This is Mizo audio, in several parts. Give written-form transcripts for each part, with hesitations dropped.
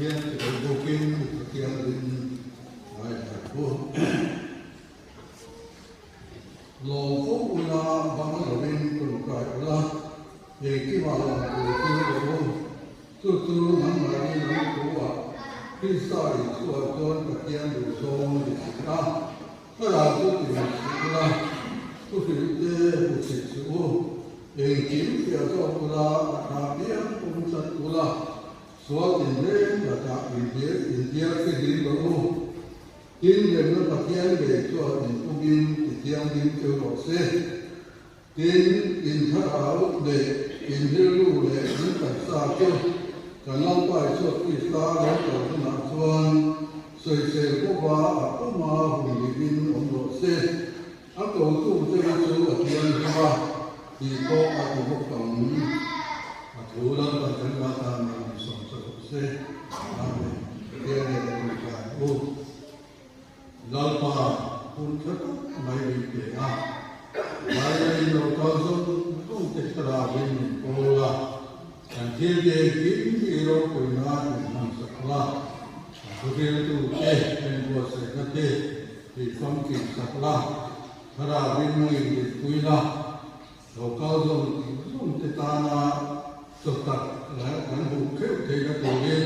Pathian chibai bawkin Pathianin ngaithla thu lawm fo ula bang lovin tawngtai ula engkimah lawm tur chu rawh u. Chu chu nangmahni lam thu-ah Krista Isua chuan Pathian duhzawng a ni si a. Thlarau chu ti mak suh ula, thu hrilh te hmu chhit suh u, engkim hria zawk ula, a tha piang pawm tlat ula, sual tinreng lakah inhliar fihlim rawh u. Tin, remna Pathian ngei chuan inpungin ti thianghlim cheu rawh se. Tin, in thlarau leh in rilru leh in taksa chu kan Lalpa Isua Krista lo kal hunah chuan sawisel bawka a puma humhlimin awm rawh se. A kotu cheu chu a thianghlim a, tih pawh a ti bawk ang. A thu Lalpan kan la tan mai min sawm sa rawh se. Amen. Pathian nge kan inkai u. Lalpa hun tha tak mai min pe a, Vairei lo kal zawng zawng te thlarauin min kawl a, kan thil te engkim hi ropui nan min hman sak la, kan thuhriltu te enbuatsaihna te tih famkim sak la, thlarauin nangin min pui la, lo kal zawng zawng te tana chaw tak kan hmuh kheuh theihna turin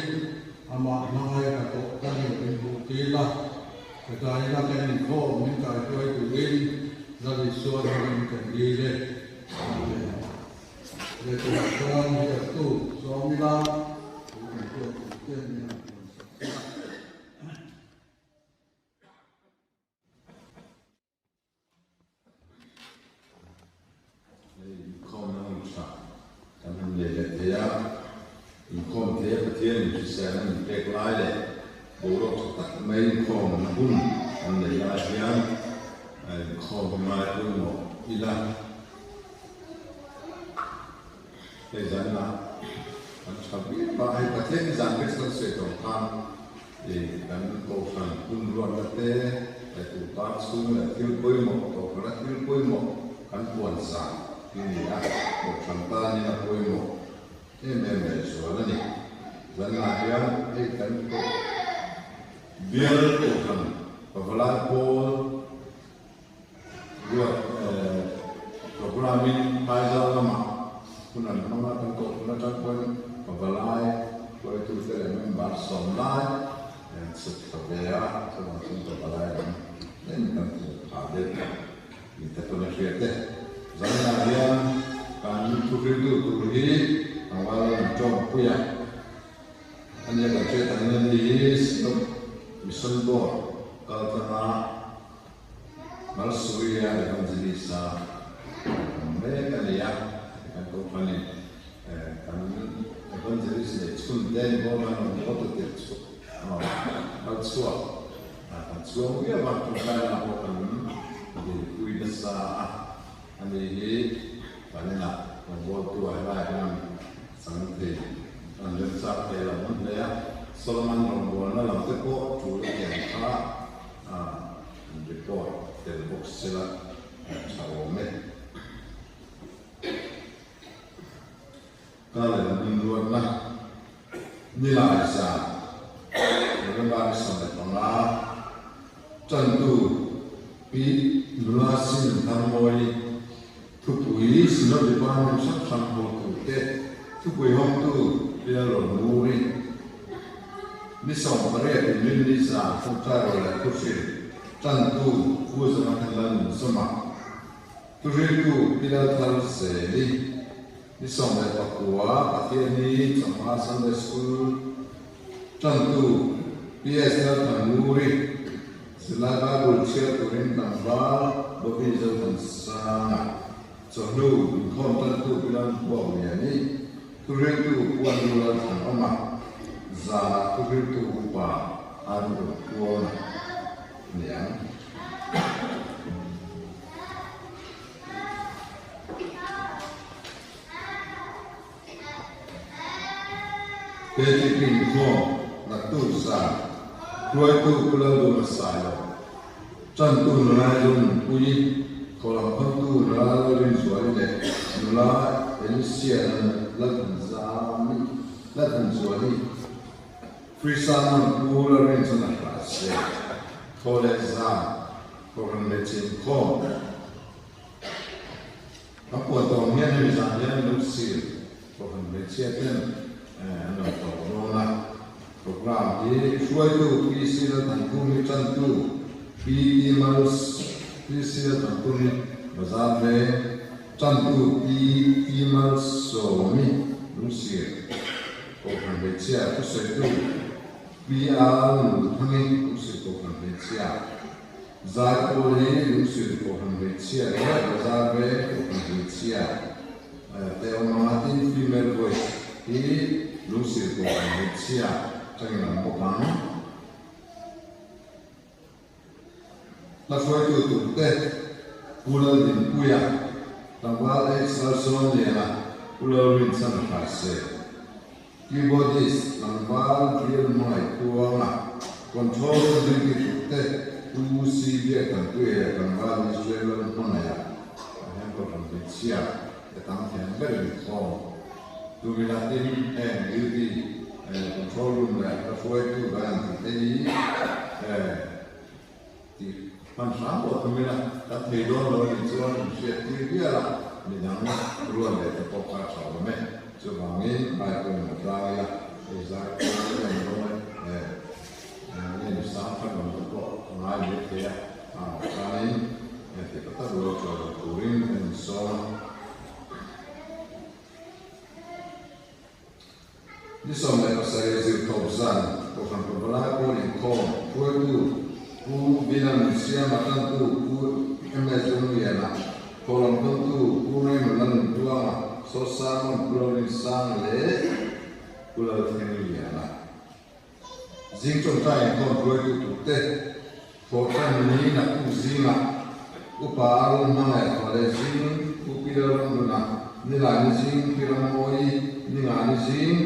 amah hmangaih hnathawh kan in hmuh tir a, ka daina kan inkhawm min kaihruai turin Lal Isua hmangin kan dil e. Amen. Lehkhaah chuan biaktu zawng ila thu kan hriat tur te min han rawn sak se la. Hei inkhawmna hmun tha kan han nei leh thei a, inkhawm thei a Pathian in hriselna min pek lai leh boruak tha tak mai inkhawmna hun kan nei lai hian inkhawm hi ngai pawimawh ila. Hei zanah kan tha viau a, hei Pathian hi zan vek sawn sawi tawh khan I kan kohhran hun ruatna te leh tupa chhung leh thil pawimawh, kohhrana thil pawimawh kan puan zan hi ni a, kohhran tanin a pawimawh em em leh zual a ni. Zanah hian hei kan koh bial kohhran pavalai pawl ruat programme-in Phaizau lamah hun an hmang a, kan kohhran atang pawhin pavalai hruaitute leh member sawm lai an chhuk thla ve a, chuvang chuan pavalai lam nen kan hmuh phah deuh ni te pawn a hriat e. Zanah hian kan thuhriltu tur hi Awal an tawngpui a, a nia kan hriat angin a ni hi Synod Mission Board kaltlanga Malsuria Evangelist-a awm mek a ni a, kan kohhranin kan Evangelist leh chhunte ni bawk a, rawn haw ta tirh chu kal chhuak kan chhuang viau a, tawngtaina pawh kan dilpui nasa a, ani hi kan inah rawngbawltu ah helai hian chang thei an remchak thei lo an hle a, Solomon rawngbawlna lam te pawh tul a tiang kha a an report tel bawk sela a tha awm e. Ka leh hun ruatna nilai zan November ni 15 tantu Pi Nula Sin Thangmawi thupui Synod Department hrang hrang hotute thupui hawngtu Bial Rawngmuri Ni 18 in rinni zan Thawngtai Rual leh Thuhrin Tantu Pu Jonathan Lalnunzawma Thuhriltu Pi Lalthar Zeli Ni 19 Pathianni Chawhma Sunday School Tantu PS Lalthanmuri Zirlai Bible chhiar turin tlangval Bobby Zothansanga Chawhnu inkhawm tantu Pi Lalbuakliani Thuhriltu Pu Andrew Lalthanawma zanah thuhriltu upa Andrew Kualna a ni ang. KTP inkhawm naktuk zan hruaitu Pu Lalduma Sailo, Tantu nula Zonunpuii, Khawlam Khamtu nula Lalrinzuali leh nula Elisia Lalthanzami, Lalthanzuali. Krista nun Pu Lalrinchhana hla se, Thaw leh zan, Kohhran leh Chinkhawm. Ka puan tawng hian hemi zan hian lo sir Kohhran hmeichhia ten an rawn tawk dawn a. Program hi hruaitu PC Lalthankhumi tantu PT Mals PC Lalthankhumi Bazar Veng tantu PT Malsawmi Lungsir Kohhran hmeichhia thusawitu PR Nuthangi Lungsir Kohhran hmeichhia Zaipawl hi Lungsir Kohhran hmeichhia leh Bazar Veng Kohhran hmeichhia te awm anga tin Female Voice hi Lungsir Kohhran hmeichhia tangin an bawk ang. Hla hruaitu turte Pu Laldinpuia, Tlangval H Lalsawnliana, Pu Lalrinchhana Hraise. Keyboardist tlangval Bill Hmangaih Tluanga, Controller duty thawkte Pu C Biaktanpuia leh tlangval Israel Lal Hmangaiha ah hian kohhran hmeichhia te tam thiam berin khawm tumila tin heng duty control room leh hla hruaitu band tih te hi tih hman hram pawh tumila kan thei dawn lo anih chuan in hriat tir vial a, midang rual leh te pawh kha a tha awm e. Chuvangin ai pawimawh tlang ila hei zai tlang ila ni dawn e, nge ni sang khat lam te pawh a ngai mai thei a, a chuanin heti tak tak rual chawi lo turin kan insawn a. Ni 17 zirtawp zan Kohhran Pavalai pawl inkhawm hruaitu Pu Vina Nunsiama tantu Pu MS Lungliana, Thawhlam dawntu Pu Raymond Lalnuntluanga, Saw Sermon Pu Lalrinsanga leh Pu Lalthengliana. Zing tawngtai inkhawm hruaitu turte Thawhtan ni naktuk zingah Upa Arun Hmangaih thaw leh zing Pu Pi Lalramhluna, Nilai ni zing Pi Rammawi, Ninga ni zing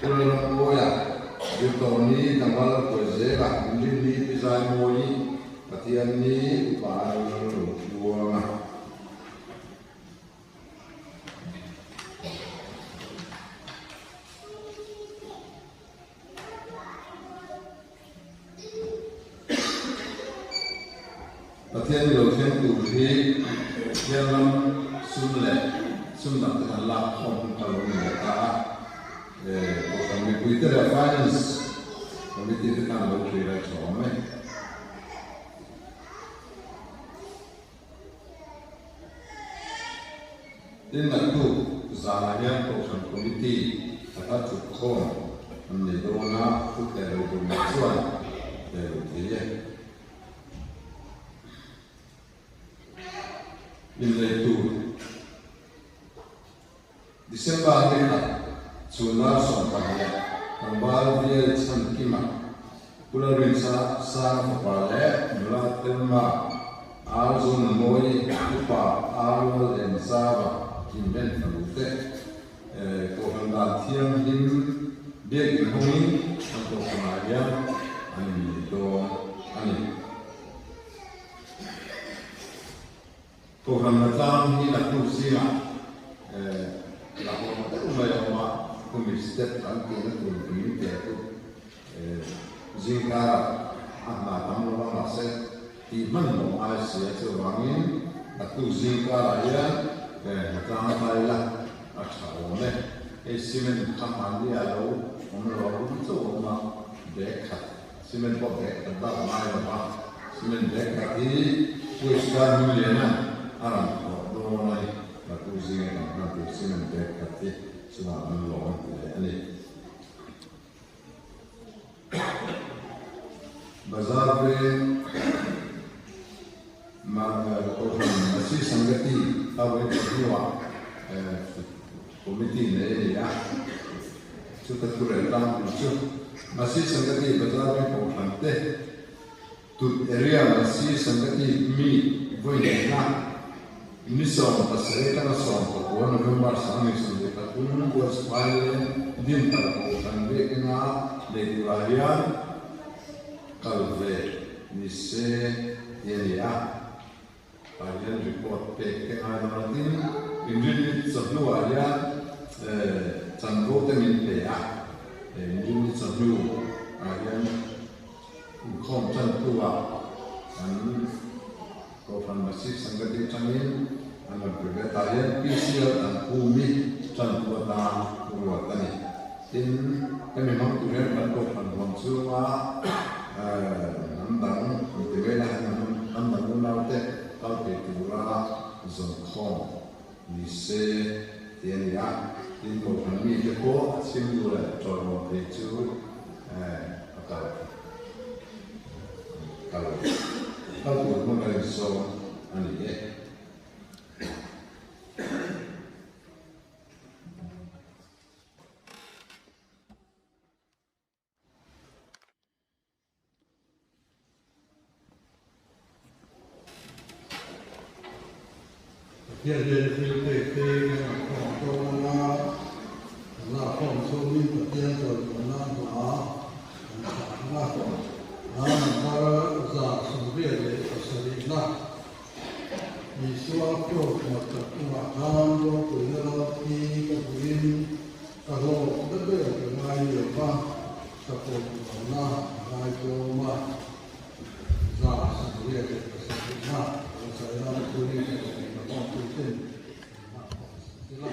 Pu Lalrammawia, Zirtawr ni Tlangval Kuaizela, Inrin ni Pi Zaimawi, Pathian ni Upa Arun Lalrotluanga. Pathian ni lo thleng tur hi Pathian ram sum leh sum dang te kan lak khawm hun kha lo ni leh ta a. Kohhran mipui te leh Finance Committee te khan lo thlir a tha awm e. Tin naktuk zanah hian Kohhran Committee khat a thut khawm an nei dawn a, thu teh lo tur mai chuan teh lo thei e. Inlei tur December ni khat chhunlar 12 tlangval Bial Chhankima, Pu Lalrinsa Sanga fapa leh nula Thelma Arzunmawi upa Arlal Enzava inven fanu te Kohhran dan thianghlim biakin hawngin an kohhranah hian an innei dawn a ni. Kohhran tlang hi naktuk zingah la haw deuh mai a awm a, khumi step an tihna tur bim te chu zing karah a hna tam lo a, mahse tih hmanhmawh ngai si a, chuvangin naktuk zing karah hian hnatlang a kai la a tha awm e. Hei cement kha hmanni ah lo awm lo a, rum chauh a awm a, bag khat Cement pawh bag khat bak a ngai lo va, cement bag khat hi Puiskar Hmingliana a rawn thawh dawn a ni. Naktuk zinga kan hman tur cement bag khat hi chungah an lawm leh a ni. Bazar veng Kohhran Masi Sangati a vawi tawh hnuah Committee nei a ni a, chuta thurel tlangpui chu Masi Sangati Bazar veng Kohhran te Tut Area Masi Sangati mi vawi nihna ni 17 atanga 19 November 2023 Buatsaih leng Dinthar Kohhran biakina nei turah hian kal ve ni se ti a ni a. Tah hian report pek te ngai dawn a, tin inrinni chawhnuah hian chanvo te min pe a. Inrinni chawhnu ah hian inkhawm tantu ah kan Kohhran Masjid Sangati atangin an rawn pe ve ta hian PCR an pumi tantu atan ruat a ni. Tin, hemi hmang tur hian kan Kohhran huam chhunga hnam dang inti vela hnam dang unaute kal thei tura zawnkhawm ni se tih a ni a, tin Kohhran mite pawh a chhimlu leh tawlhawm thei chu a kal kal kal tur hmun a insawn a ni e. Pathian hian thil pek te kan rawn khawm dawn a, kan lak khawm chhungin Pathian chawimawnna hna kan thlah ang a, hna number 187na Isua kraws mat tak chungah khan ropuina ram thi ka hmuhin ka hlawk na ber ka ngai leh va, ka pawimawhna a ngai tlawm a, 187na Rosaina Mutuni ka rawn inkhawm ten an lakkhawm sak zel a.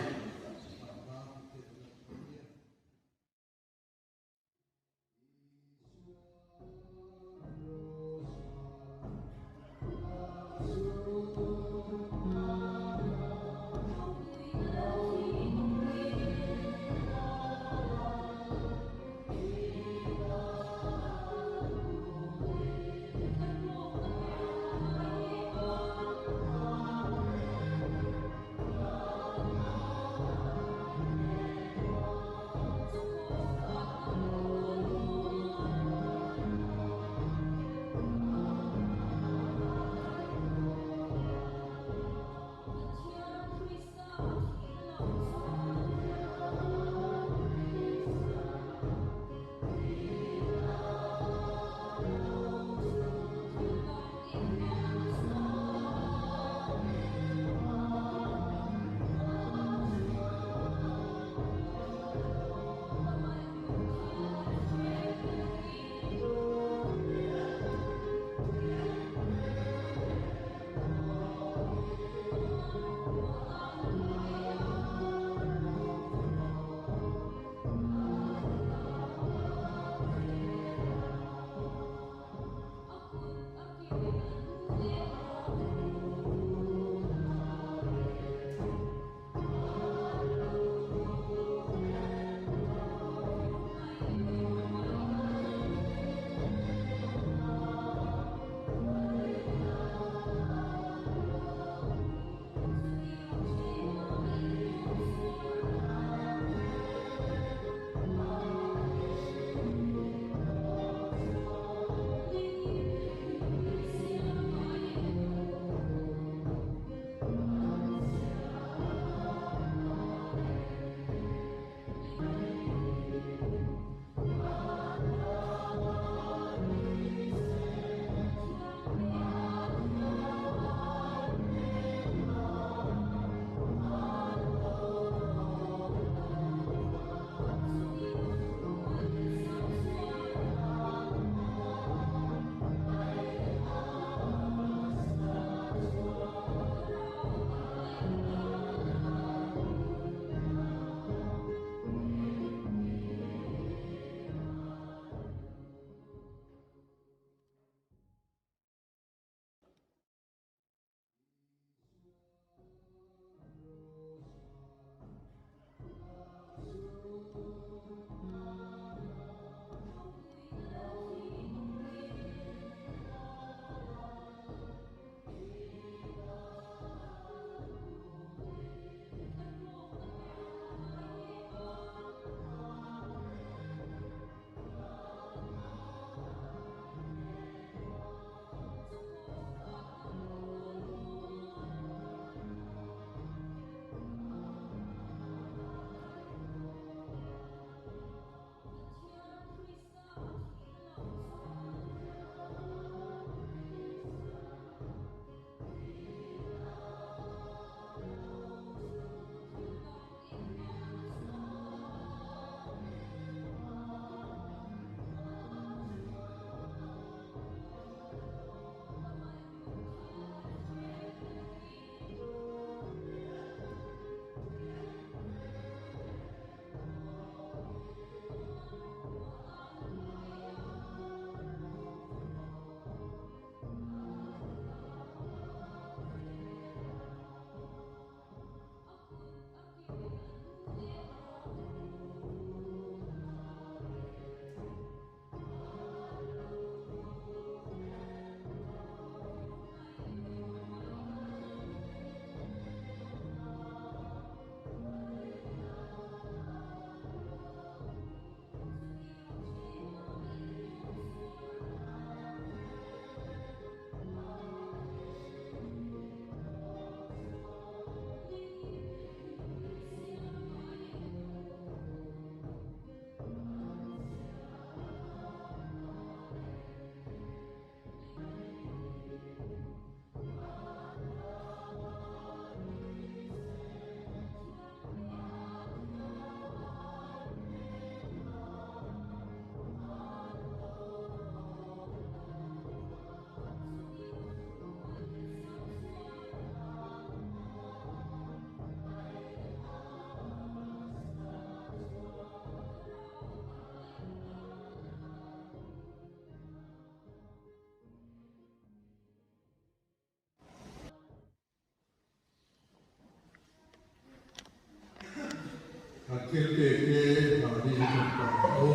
Kan thil pek te mahni tawngtai ang u.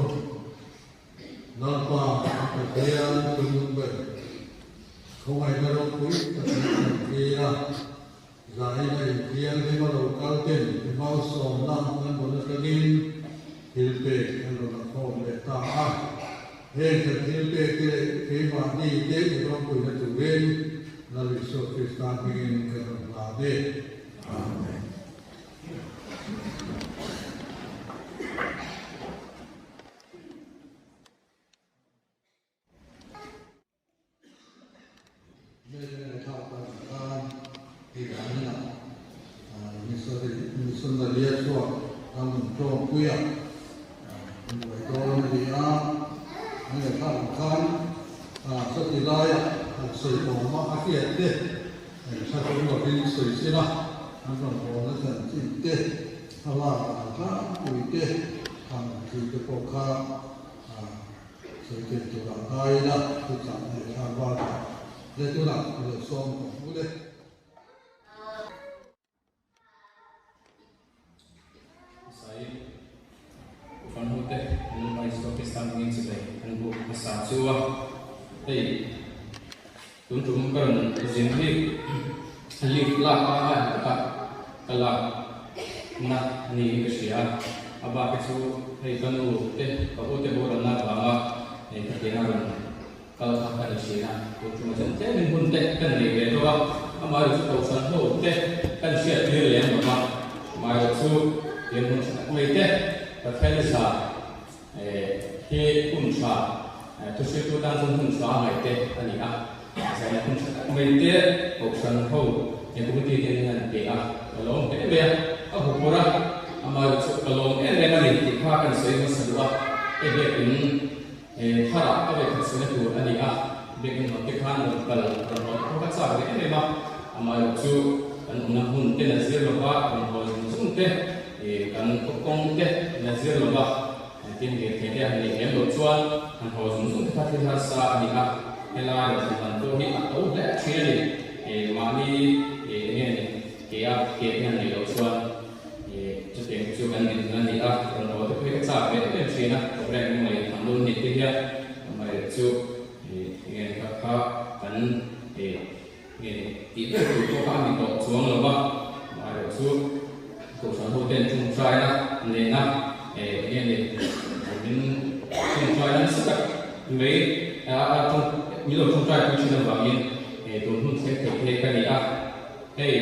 Lalpa kan Pathian chungnung ber, khawngaihna ropui tak min chantir a, zaina inthianghlim a lo kal ten i malsawmna kan rawn atangin thil pek kan rawn la khawm leh ta a. Heng kan thil pek te leh keimahni te i ropuina turin Lal Isua Krista hmingin kan rawn hlan e. Amen. Missionary a chhuak kan rawn tlawmpui a, an buai dawn a ni a, an ngaihthlak ang khan sawti laia han sawi awm a a hriat te Thlahrung lovin sawi sela, an rawn hawn a chanchin te, thlalak an tlangpui te, khang thil te pawh kha sawi thei turah ngai ila, thuchah nei thlak bakah le tunah i lo sawm tawh hmu le. Sai Ufan ho te Mumbai Stock Exchange hmingin chibai an buk hmasa chu a, hei tun tum ka rawn zin hi leave lak a a ni tak a, ka lak na niin ka hria a, a bak hi chu hei ka nu te ka u te boral na avanga hei ka tiang a rawn Kal kha ka ni thin a, tun ṭuma chuan tlemin hun te kan nei ve deuh a, amaherawh chu kohhran ho te kan hriat tir lem lo va, amaherawh chu tiang hun ṭha tak mai te Pathian i za hi hun ṭha thuhriltu tan chuan hun ṭha a ngaih te a ni a, zaina hun ṭha tak mai te kohhran ho committee te hian an pe a, ka lawm hle mai a, ka huphurh a, amaherawh chu ka lawm em em a ni tih kha kan sawi hmasa duh a, hei biakin He tharah ka vekhat sena tur a ni a, biakinn lam te khan rawn kal rawn haw te pawh ka chak ve em em a, amaherawh chu kan awmna hmun te na zir lova rawn haw zung zung te, kan kawng te na zir lova tin lirthei te han neih lem loh chuan han haw zung zung te kha thil harsa a ni a, helai rawn thlen dan pawh hi a to hle thin a ni, mahni enge ni kea ke te han neih loh chuan. Chutiang chu kan din a ni a, rawn haw te pawh hi ka chak ve em em thin a, programme emaw leh tham dawn ni te hian amaherawh chu enge ni kha kha kan nge ni tih ber tur pawh kha a ni tawh chuang lo va, amaherawh chu Kohhran ho ten tawngtaina nena enge ni min tawngtaina nasa tak mai min lo tawngtai pui thin avangin tun hun thleng thei te ka ni a. Hei,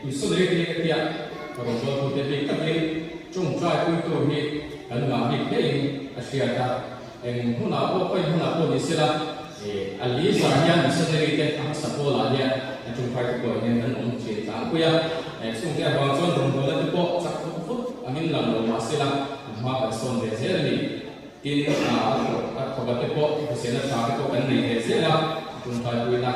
missionary te hi ka tia, ka rawn dawn thu te bik takin tawngtai puitu hi kan ngah bik hlein a hriat a, eng hmunah pawh khawi hmunah pawh ni sela, a li zah hian missionary te a hmasa pawlah hian a tawngtai te pawh hian kan awm thin tlangpui a, chungte avang chuan rawngbawlna te pawh chak vut vut angin lang lo mah sela hma kan sawn ve zel a ni. Tin, a thawka te pawh hrisêlna ṭha te pawh kan nei ve zel a, ṭawngṭaipuina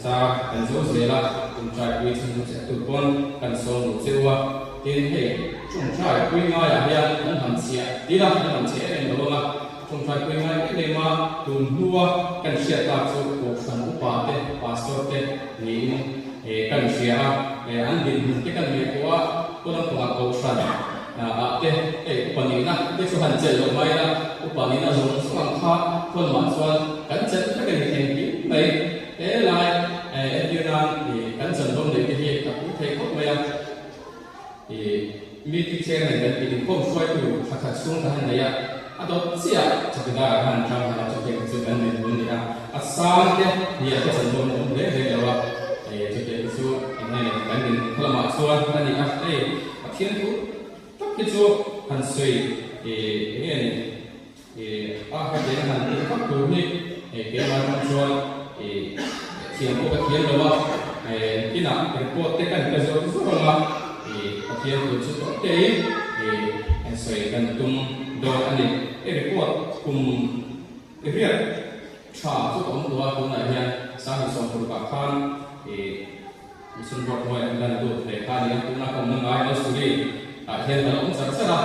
zar kan zo zel a, ṭawngṭaipui chhan chu che tur pawn kan sawm duh che u a. Tin, hei ṭawngṭaipui ngaiah hian kan han chhiah tir a, kan han chhiah em em lo ang a, ṭawngṭaipui ngai em em a, tun hnua kan hriat tak chu Kohhran upa te, Pastor te niin kan hria a, an dinhmun te kan ngaihtuah a, Kawlampangah Kohhran Ah te, hei upa nihna te chu han chelh loh mai ila, upa nihna zawng zawng ang kha khawnmah chuan kan chelh vek a ni engkim mai. He lai entir nan kan chanvo neih te hi a pui thei khawp mai a. Meeting chairman kan tih inkhawm hruaitu thla khat chhung ka han nei a, a dawt chiah chawkidar ah khan tang han a chutiang te chu kan nei bul ni a, a sang te hnial te chanvo an awm reng reng lo a, chutiang te chu eng nge kan din khaw lamah chuan a ni a, hei. Pathian thu tak hi chu han sawi eng nge ni a hetiang han tih vak tur hi keimah atang chuan thiam pawh ka thiam lo a, kinah report te kan pe zawk zawk ang a, Pathian thu chu tawh tein han sawi kan tum dawn a ni. Hei report kum riat tha chu ka awm tawh a, tunah hian 2016 ah khan Mission Board hnuaiah an lan lut ve kha a ni a, tuna ka awmna ngai Malsuri ah hian ka la awm char char a.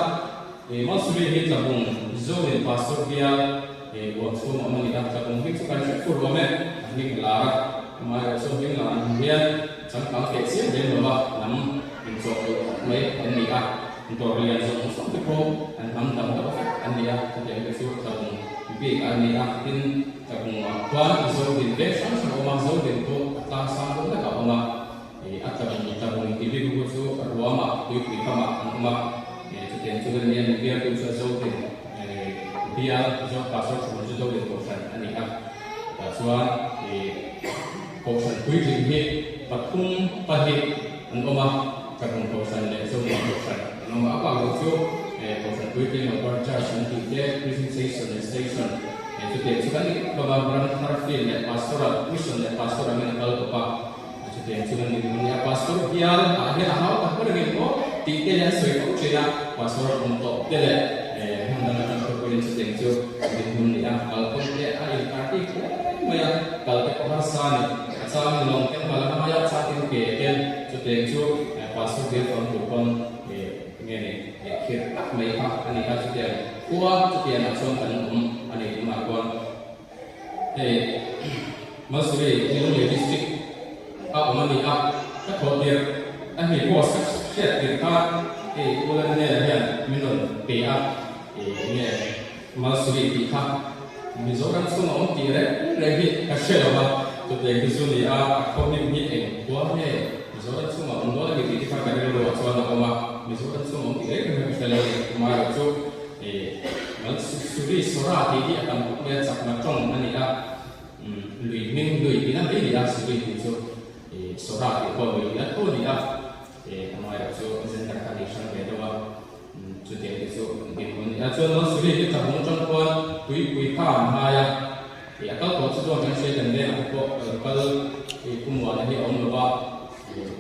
Malsuri hi Tlabung Zorin Pastor bial uam chhung a awm a ni a, Tlabung hming chu kan hre fur awm e, a hming a lar a, amaherawh chu hming lar ang hian changkang teh chiam lem lo va, hnam inchawhpawlh khawp mai an ni a. Dawr lian zawng zawng te pawh an hnam dang deuh vek an ni a, chutiang te chu tlabung bik an ni a, tin tlabungah khuan Zodin veng hrang hrang a awm a, Zodin pawh a tlang sang deuh hlek a awm a, ih a tlabung tlabung tih bik ho chu ruamah tuipui kamah an awm a, ih chutiang chu kan ni a, mi bialtu chu Zodin ih bial Zo Pastor Thuhmun chu Zodin Kohhran a ni a, tah chuan ih Kohhran puitling hi pathum pahnih an awm a, Tlabung Kohhran leh Zohma Kohhran an awm a. A bak lo chu Kohhran puitling lo bar Church an tih te, Prison Station leh Station chutiang chu kan ni vek lo va, Ramthar Field leh Pastoral, Mission leh Pastor angin a kal tawp a, chutiang chu kan ni duh a ni a. Pastor bial ah hian a hau tak ber angin maw tih te hian sawi fo thin a, Pastor awm tawh te leh hmun dang atang pawh pawhin chutiang chu dinhmun ni a, kalkawng te a inkarti hle mai a, kal te pawh harsa a ni. A changin lawng te kal a hmai a, changin ke te chutiang chu Pastor bial fang tur pawn enge ni khirh tak mai kha a ni a, chutiang khua chutiangah chuan kan awm a ni tunah chuan hei Malsuri Lunglei District a awm a ni a, ka thawh tirh a hmi post ka hriat tirh khan hei U Lalnela hian min rawn pe a, enge Malsuri tih kha Mizoram chhunga awm tih reng reng hi ka hre lo va, chutiang hi chu ni a, a khaw hming hi eng khua nge Mizoram chhunga awm dawn a ni tih te kha ka rilru ah chuan a awm a, Mizoram chhunga awm tih reng reng hi ka hre lo a ni. Amaherawh chu Malsuri Sora tih hi a tam khawp mai a, chakma tawng a ni a, lui hming lui tihna mai a ni a, Suri tih chu Sora tih pawh lui tihna tho a ni a, amaherawh chu gender kha a ni hrang ve deuh a. Chutiang te chu an a ni a. Chuan Malsuri hi tlabung atang khuan tuipui kha an ngai a, ih a kal tawh chu chuan kan hria kan vengah te pawh a rawn kal ih Pu Muana hi a awm lo va, ih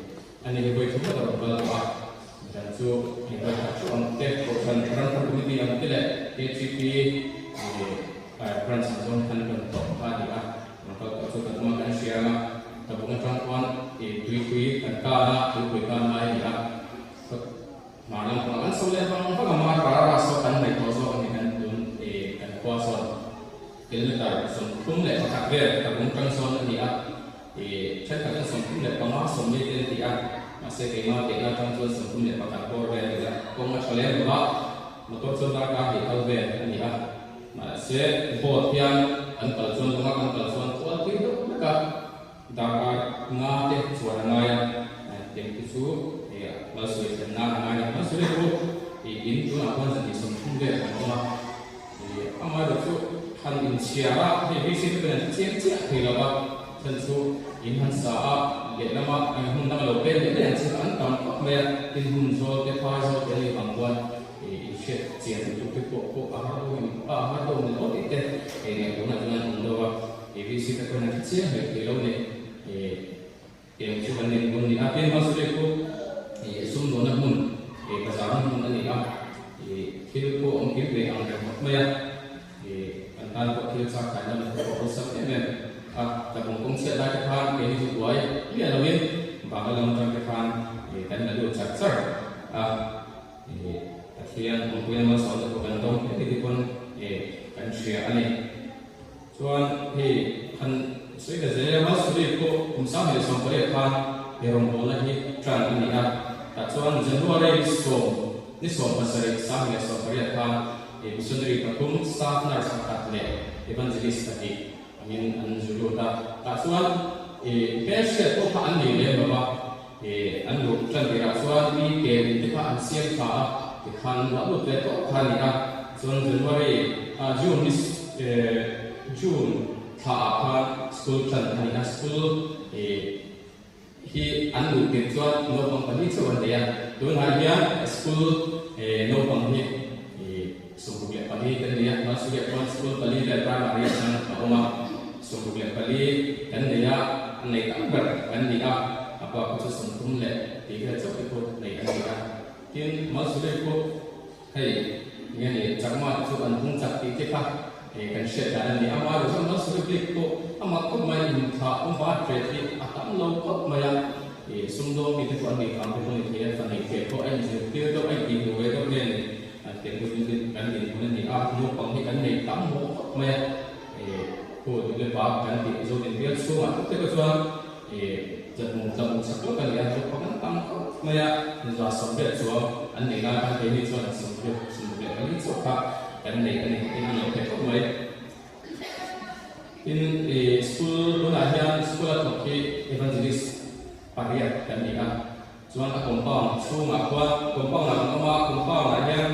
a ni hi vawi thum ngawt a rawn kal tawh a. Dan chu ih vawi khat thu ang te Kohhran Ramthar Committee ang te leh KTP ih branch ang zawng khan rawn tawh kha a ni a. Rawn kal tawh chu kan awm a kan hria ang a, tlabung atang khuan ih tuipui kan kan a, tuipui kan ngai a ni a. Hmar lam pawh kan chho leh vang vang a, mar rara rah saw kan hnaih tawh zawk a ni kan tun i kan khua sawn kilometer 31 vel ka bung tang sawn a ni a, i thenkhat chuan 35 40 te an ti a, mahse keimah tehna atang chuan 31 bawr vel a ni a, kawng a tha lem lo va, motor chuan darkar hnih kal vel a ni a, mahse boat hian kan kal chuan lawnga kan kal chuan kual tui deuh vek a. Darkar nga te chuan a ngai a, tiang te chu Malsawia thlen nan a ngai a ni. Malsawia chu in tunah khuan 230 vel an awm a, amaherawh chu han inchhiar a, hei VC te pawhin an hre chiang chiah thei lo va, chhan chu in han sa a, lehlama hmun dang lo peng leh daih ang chi kha an tam khawp mai a, tin hmun zawl te phai zawl te an nih vang khuan inhriat chian lutuk te pawh pawh a har deuhin a har deuh ni lo tih te ngaihtuahna chuan an awm deuh a. ABC te pawhin an hre chiang hle thei lo ni. Tiang chu kan nen bun ni a. Tin, Malsuri khu sumdawnna hmun, bazarna hmun a ni a. Thil pawh awm kim ve ang reng khawp mai a. Kan tan pawh thil chak thaina lam te pawh awlsam em em a. Tlabung kawng chhiat lai te khan keini chu buai miah loin Bangla lam atang te khan kan la lut char char a. Pathian awmpuina malsawmna pawh kan dawng hle ni te pawn kan hria a ni. Chuan hei han sawi ta zel a, Malsuri pawh kum 1018 khan he rawngbawlna hi tan a ni a, tah chuan January sawm ni 17 1018 khan missionary pathum, staff nurse pakhat leh evangelist pahnih angin an zu lut a, tah chuan hmelhriat pawh kha an nei lem lo va, an luh tan tirah chuan mi ke in te kha an siam tha a, tikhan an luah lut ve tawh kha a ni a, chuan January June ni June thla ah khan school tan a ni a, school hi an luh tirh chuan naupang pahnih chauh an nei a, tunah hian school naupang hi 64 kan nei a, Malsuriah chuan school pali vel primary atang a awm a, 64 kan nei a, a nei tam ber kan ni a, a pa kha chu 30 leh tih vel chauh te pawh nei an ni a, tin Malsuriah pawh hei nge ni chakma te chu an hung chak tih te kha kan hriat dan a ni a, amaherawhchu chuan Malsuriah bik pawh a mak khawp mai, inthlah awm van hret hi a tam lo khawp mai a, sumdawng mi te pawh an nih vang te pawh a ni thei a, fa neih ve pawh a inzirtir deuh a intihhmuh ve deuh nge ni. An tel duhin kan dinhmun a ni a, naupang hi kan nei tam mawh khawp mai a, khu duh le bak kan tih Zodin bial chhungah theuh te pawh chuan Tlabung tlabung chak lawk a ni a, naupang an tam khawp mai a, 120 chuang an nei lai khan keini chuan 80 24 chauh kha kan nei a ni tin an lo pe khawp mai. Tin, school tunah hian school a thawk hi Evangelist pariat kan ni a, chuan a compound chhungah khuan compound ah kan awm a, compound ah hian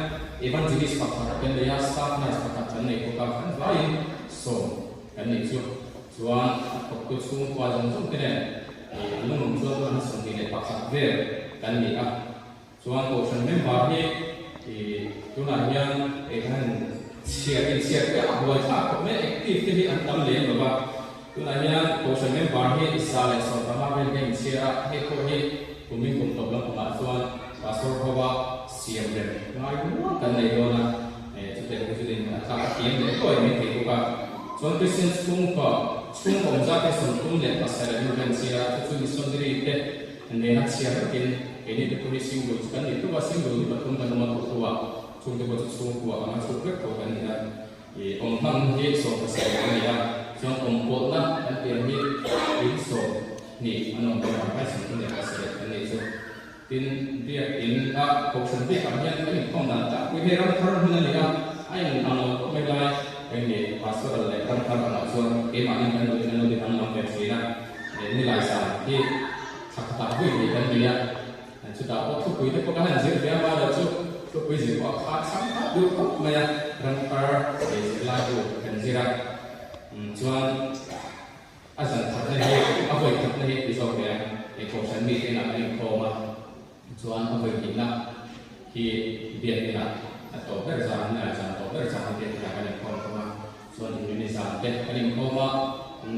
Evangelist pakhat kan nei a, staff nurse pakhat kan nei bawk a, kan vaiin sawm kan nih chu. Chuan a thawktu chhungkua zawng zawng te nen an lungawm chuan chu an 21 vel kan ni a. Chuan kohhran member hi tunah hian kan chhiar inchhiar te a buai thlak khawp mai, active te hi an tam lem lo va. Tunah hian kohhran member hi 115 vel hian inchhiar a, hei pawh hi kumin kum tawp lampangah chuan pastor hova siam rem ngai nual kan nei dawn a. Chutiang chu chutin a thlak a thiam leh hluai mai thei bawk a. Chuan Kristian chhungkaw chhungkaw awm zat hi 37 an inven chhiar a, chu chu missionary te nena chhiar vekin keini te pawh hi single chu kan ni teuh a, single ni pathum kan awm a tawh thu a, chungte pawh chu chhungkua anga chhuk vek tho kan ni a. Ih awm hman hi 17 an ni a, chuan awm pawlhna kan tih ang hi in 20 an awm bawk a, hmai 37 kan nih chu. Tin, biak in a kohhran biak ah hian kan inkhawm dan tak pui hei ram thar hmun a ni a, a in ang lo khawp mai lai eng ni pastoral leh ram thar angah chuan keimahni kan duhin an lo ti danglam ve thin a, nilai zan hi thla khatah vui thei kan ni a, chutah pawh thupui te pawh kan han zir ve a, mahlo chu thupui zir pawh a kha chhang khat duh khawp mai a, ram thar leh zirlai bu kan zir a, chuan. A zan khatna hi a vawi khatna hi ti zawk ve a, hei kohhran mite inah kan inkhawm a, chuan a vawi hnihna hi biak inah a tawp ber zan, nilai zan tawp ber zan biak inah kan inkhawm thung a, chuan inrini zan te kan inkhawm a,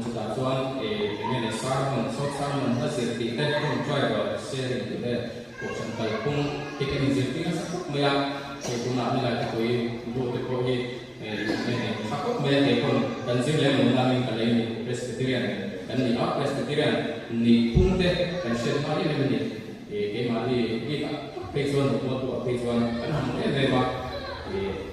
chutah chuan eng nge ni sermon, short sermon hla zir tih te, tawngtai rual sharing tih te, kohhran kalphung hi kan inzirtir nasa khawp mai a, hei tunah nilai thupui bu te pawh hi Tha khawp mai a kei pawn kan zir lem lo nangin ka lei ni Presbyterian kan ni a, Presbyterian nih phung te kan hriat hma em em a ni. Keimahni bik ah tak phei chuan nupua tu ah phei chuan kan han hmu em em a,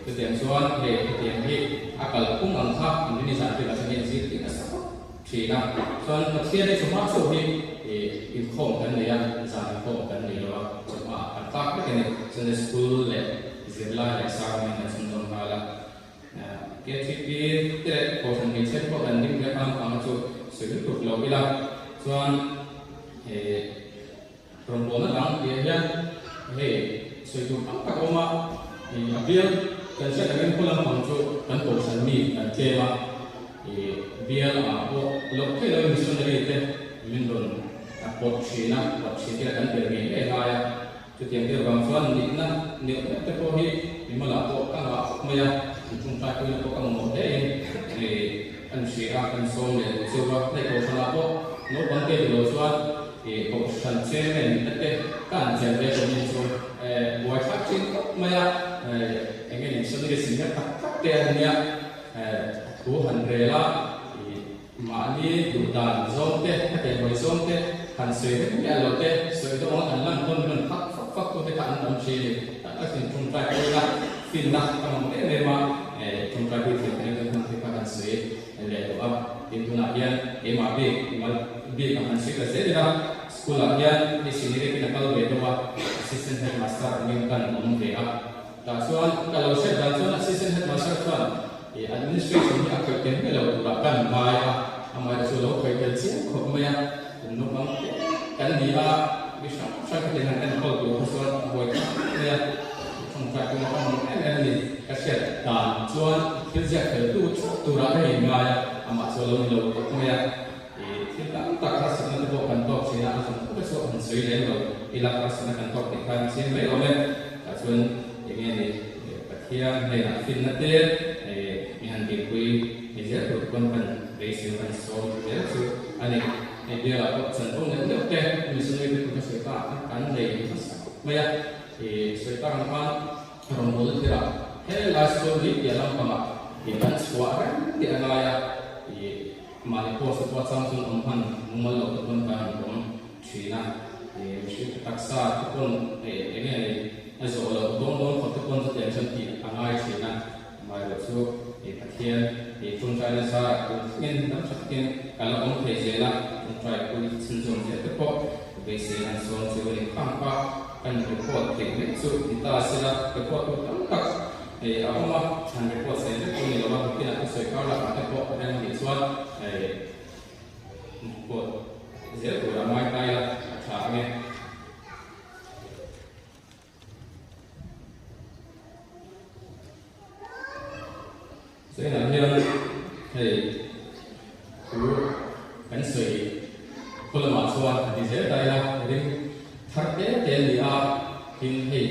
chutiang chuan hei hetiang hi a kal phung ang kha in rin zan te kan hian zir tih nasa khawp thin a, chuan Pathian hi chawhma chauh hi inkhawm kan nei a, zan inkhawm kan nei lo a, chawhma ah kan tlak vek a ni. Sunday school leh Zirlai leh sermon kan chhunzawm nghal a. KTP te leh Kohhran hmeichhia te pawh kan ding ve a, naupang chu sawi lutuk lo ila chuan rawngbawlna dang tih ah hian hei sawi tur tam tak a awm a, a bial kan hriat angin khaw lampang chu kan Kohhran mi kan tlem a, bial ah pawh loh theih loin missionary te min rawn pawt thin a, pawt thin te kan tel ngei ngei lai a. Chutiang deuh vang chuan nihna neuh neuh te pawh hi mimalah pawh ka ngah khawp mai a, an tawngtai puina pawh ka mamawh hle in an hria a, kan sawm leh duh cheu a. Hei kohhranah pawh naupang te duh lo chuan kohhran chairman nihna te ka han chelh ve tawh nin chu buaithlak thin khawp mai a, eng nge missionary senior tak tak te an nia thu han rel a. Mahni duh dan zawng te, a teh hawi zawng te, han sawi reng miah lo te, sawi dawng a kan lan tawn rawn phak fak fak tu te kha an tam thin a ni. Tak takin tawngtai pawina finna ka mamawh em em a, tawngtai pui thiam te kan hman te kha kan sawi leh duh a. Tin tunah hian keimah bik, mal bik ang han sawi ta zel ila, school ah hian hei senior in a kal ve deuh a, assistant headmaster angin kan awm ve a. Tah chuan ka lo hriat dan chuan assistant headmaster chuan Ih administration hi a khawih tel miah lo turah kan ngai a, amaherawhchu chu lo khawih tel chiang khawp mai a, kum naupang te kan ni a, mi hrang hrang khatiang han enkawl tur kha chuan a buai khawp mai a, tawngtai pawh a awm em em a ni. Ka hriat dan chuan thil ziak fel tu theuh turah ka inngai a, amah chu a lo ni lo khawp mai a, ih thil tam tak harsatna te pawh kan tawk thin a, a zawng khawp te chu han sawi lem lo ila harsatna kan tawk tih khan chiang mai awm e, tah chuan eng nge ni. Pathian hnenah finna te mi han dinpui ni zel tur pawn kan beisei kan sawm zel chu a ni. Hei bialah pawh chanvo neuh neuh te missionary te pawh ka sawi ta a kan nei hmasa khawp mai a. I sawi tak ang khan rawngbawlna thil ah he lai school ni piah lampangah i kan chhuah reng tih a ngai a, i mahni post te pawh a chang chuan awm hman mumal loh te pawn kan han awm thin a. I mihring taksa te pawn eng nge ni A zawh loh dawn dawn khawp te pawn chutiang chuan tih a ngai thin a, amaherawh chu Pathian i tawngtai nasa tun thlengin dam tha takin ka la awm thei zel a, tawngtai pui chhun Beisei an sawm chu a ni khang kha kan report theih mai chu ni ta sela report tur tam tak a awm a, han report sawi vek pawh ni lo a, bikinah te sawi kar lakah te pawh rem a nih chuan report zel tur a ngai ta ila a tha ang e. Zainah hian hei thu kan sawi khaw lamah chuan a ti zel ta ila ring thar te te a ni a, tin hei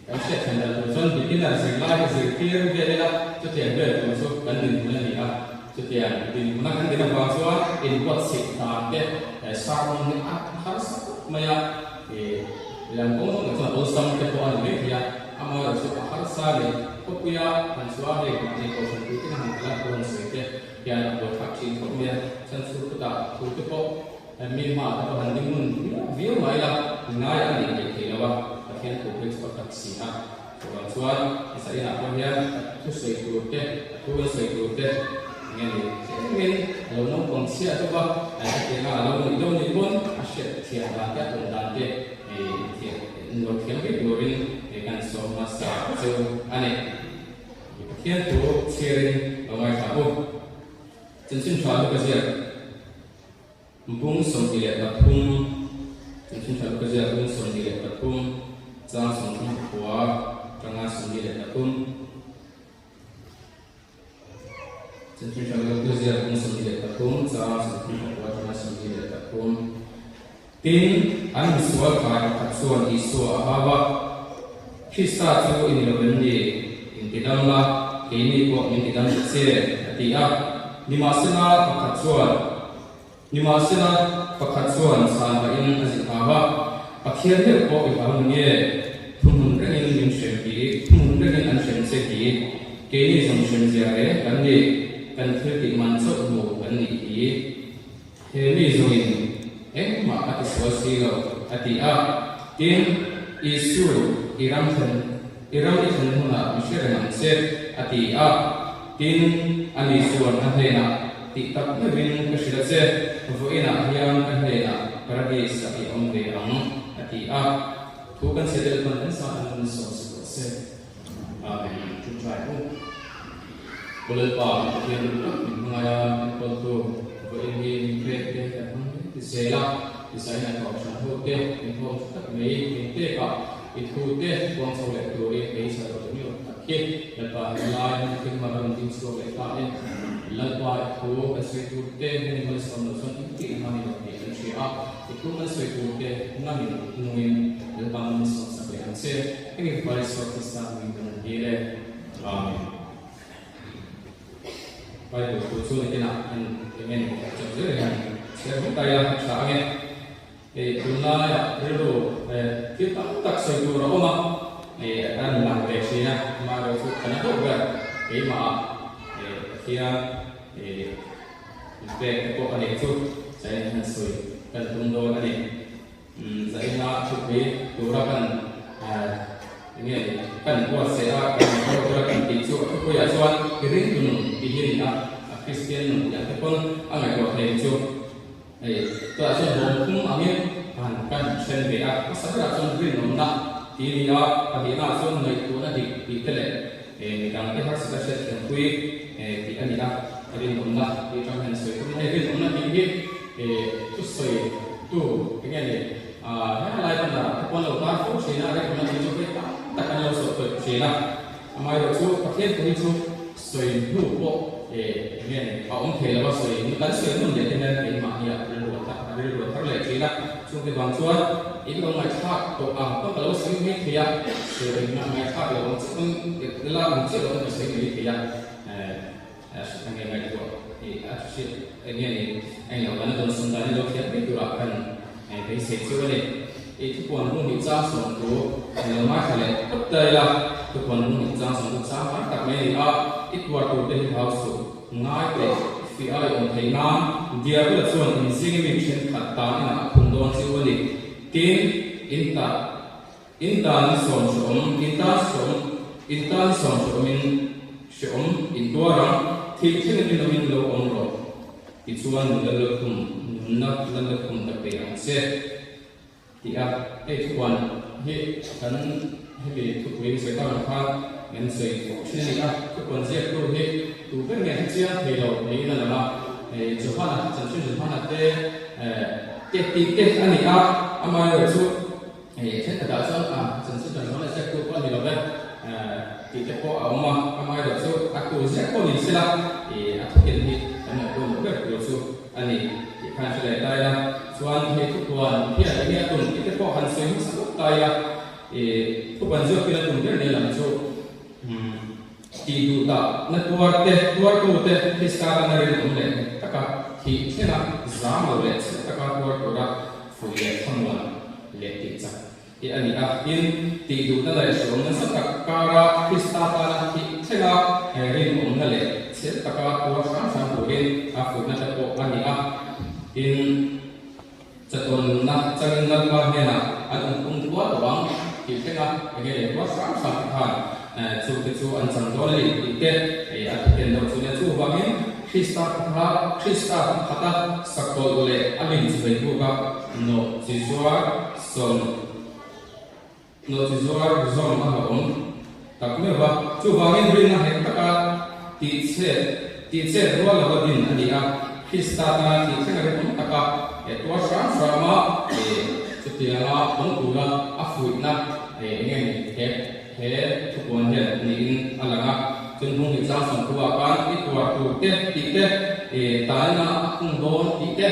kan hriat thlen dan tur chuan beginner zirlai hi zirtir vel ila chutiang vel tur chu kan dinhmun a ni a, chutiang dinhmuna kan din avang chuan inbuatsaih dan te sermon hi a harsa khawp mai a, lam kawng zawng chuan awlsam te pawh a ni mai thei a. Amaherawhchu a harsa leh khawpuia han chhuah hei mahni kohhran puitlin a han kal a rawn sawi te hian a buaithlak thin khawp mai a, chuan chhur khutah thu te pawh mi hmaah te pawh han ding ngun viau viau mai la ngai a nih theih thei lo a, Pathian thu phei chu a tak si a. Chuvang chuan sa inah pawh hian a thusawi tur te, a thu an sawi tur te eng nge ni tlemin a lo naupang chhiah deuh a, hetianga a lo nih deuh nih pawn a hriat thiam dan te a awm dan te Lo thiam vek turin kan sawm hmasa chu a ni. Pathian thu chhiarin lo ngaithla u. Chanchin tha Luka ziak bung 23 Chanchin tha Luka ziak bung 23 chang 39 tanga 23. Chanchin tha Luka ziak bung 23 chang 34 atanga 23. Tin, an misual kai pakhat chuan Isua a hau a, Krista chu i ni lo em ni? Intidam la, keini pawh min tidam ta che, a ti a. Nimahsela pakhat chuan, Nimahsela pakhat chuan chhan pahin a zi hau a, Pathian meuh pawh i hau ni nge? Thuhmun rengin min hrem hi, thuhmun rengin an hrem che hi, keini zawng hrem zia reng kan ni, kan thil tih man chauh hmu kan nih hi. He mi zawngin engmah a tisual si lo, a ti a. Tin, Isu, i ram thlen, i ram i thlen hunah mi hre reng ang che, a ti a. Tin, ani chuan a hnenah, Tih tak meuhin ka hrilh a che, vawiinah hian ka hnenah Paradis-ah i awm ve ang, a ti a. Thu kan chhe tel pawn kan sa an rawn sawm si tawh se. Amen. Ṭawngṭai u. Pu Lalpa, min Pathian duh tak min hmangaih a, enkawltu vawiin hi min pek te kan hmang hle ti zel a, designer kohhran ho te min hawm tha tak mai, min pek a, i thu te puang chho leh turin kei chhar tawh miau tak hi Lalpa helai hmun thil hma rawn ding chhuak leh ta e. Lalpa i thu kan sawi tur te hmun malsawm loh chuan engtin a hmang i lo tih kan hria a, i thu kan sawi tur te nangin nungin Lalpa malsawm sak leh ang che. Hemi fapa Isua Krista hmingin kan han dil e. Amen. Bible thu chu nitinah an eng nge ni chauh zel hian chhiar vek ta ila a tha ange. Hei tunlaiah rilru thil tam tak sawi tur a awm a, hei a rawn lang ve thin a, amaherawh chu ka na deuh ber keimahah Pathian inpek te pawh a nih chu chain han sawi kan tum dawn a ni. Zaina thupui tura kan eng nge ni kan buatsaih a, kan inhawr tura kan tih chu a thupuiah chuan i ringtu nun tih hi a ni a, a Kristian nun tih ang te pawn a ngaihtuah thei chu. Hei, tunah chuan bawm phung angin han kan then ve a, hmasa berah chuan rinawmna tih a ni a, pahnihnaah chuan ngaihtuahna dik tih te leh midang te harsatna hriatthiampui tih a ni a, rinawmna tih atang hian sawi tum a. Hei rinawmna tih hi thusawi tu eng nge ni he lai pawn ah te pawn lo tar fo thin a, rinawmna tih chu vei tam tak an lo sawi tawih thin a. Amaherawh chu Pathian thu hi chu sawi hnu pawh eng nge ni a awm thei lo a, sawi hnu kan sawi hmun leh te hian keimahni ah rilru a thar rilru a thar leh thin a, chungte vang chuan in lo ngaihthlak tawh ang pawn ka lo sawi mai thei a, sawi ngaihthlak lo ang chiah pawn la ang chiah lo pawn ka sawi mai thei a, eng nge ngaihtuah a hriat eng nge ni eng lo kan dawn sum dan hi lo thiam mai turah khan beisei chu a ni. I thupuan bung hi chang sawm thu an lo ngaithla leh phawt ta ila, thupuan bung hi chang sawm thu chang har tak mai a ni a, i tuar tur te hi hau suh, ngai teh, fiah i awm theih nan, Diabula chuan in zinga mi thenkhat tan inah a phun dawn chu a ni. Tin, in ta in tan ni sawm hreawm, in tan sawm in tan ni sawm hreawmin hreawm in tuar ang, thil thlengin rinawmin lo awm rawh, tichuan nunna lalkhum nunna lalkhum ka pe ang che. Ti a, hei thupuan hi kan hemi thupui sawi tak ang khan kan sawi fawh thin a ni a, thupuan ziaktu hi tu ber nge hre chiang thei lo niin a lang a, hei Johana, chanchin Johana te te tih te a ni a, amaherawhchu hei thenkhatah chuan a chanchin Johana ziaktu pawh a ni lo ve tih te pawh a awm a, amaherawhchu a tu ziak pawh ni sela a thuken hi kan ngaihtuah ber tur chu. A ni, tih khan hre leh ta ila, chuan hei thupuan hian enge a tum tih te pawh han sawi hmasa lawk ta ila, ih thupuan zawk in a tum ber nia lam chu tih duh dah na tuar te, tuartu te Krista tana rinawm leh nghet taka thih thlenga zam lo leh chhe taka tuar tura fuih leh thlamuan leh tih chak hi a ni a. Tin, tih duhna leh hreawm nasa tak kara Krista tana thih thlenga rinawmna leh chhel taka tuar hram hram turin a fuihna te pawh a ni a. Tin, chatuanna changin Lalpa hnenah an awm kum khua tawh ang tih thlenga enge leh tuar hram hram te khan chu te chu an chang dawn a ni tih te a thuken deuh chu nia. Chuvangin, Krista kha Krista khata sakawlh leh a lim chuvei buk a nawh chi zuar Sawm nawhchi zuar zawm a hlauhawm tak meuh va, chuvangin rinna nghet taka tihchhet tihchet rual lova din a ni a, Krista tana thih thleng a rinawm taka tuar hram hram a, chutianga awm tura a fuihna eng nge ni he he thupuan hian niin a lang a, chun hung hi chang sawm thu ah khan i tuar tur te tih te, taina a khung dawn tih te.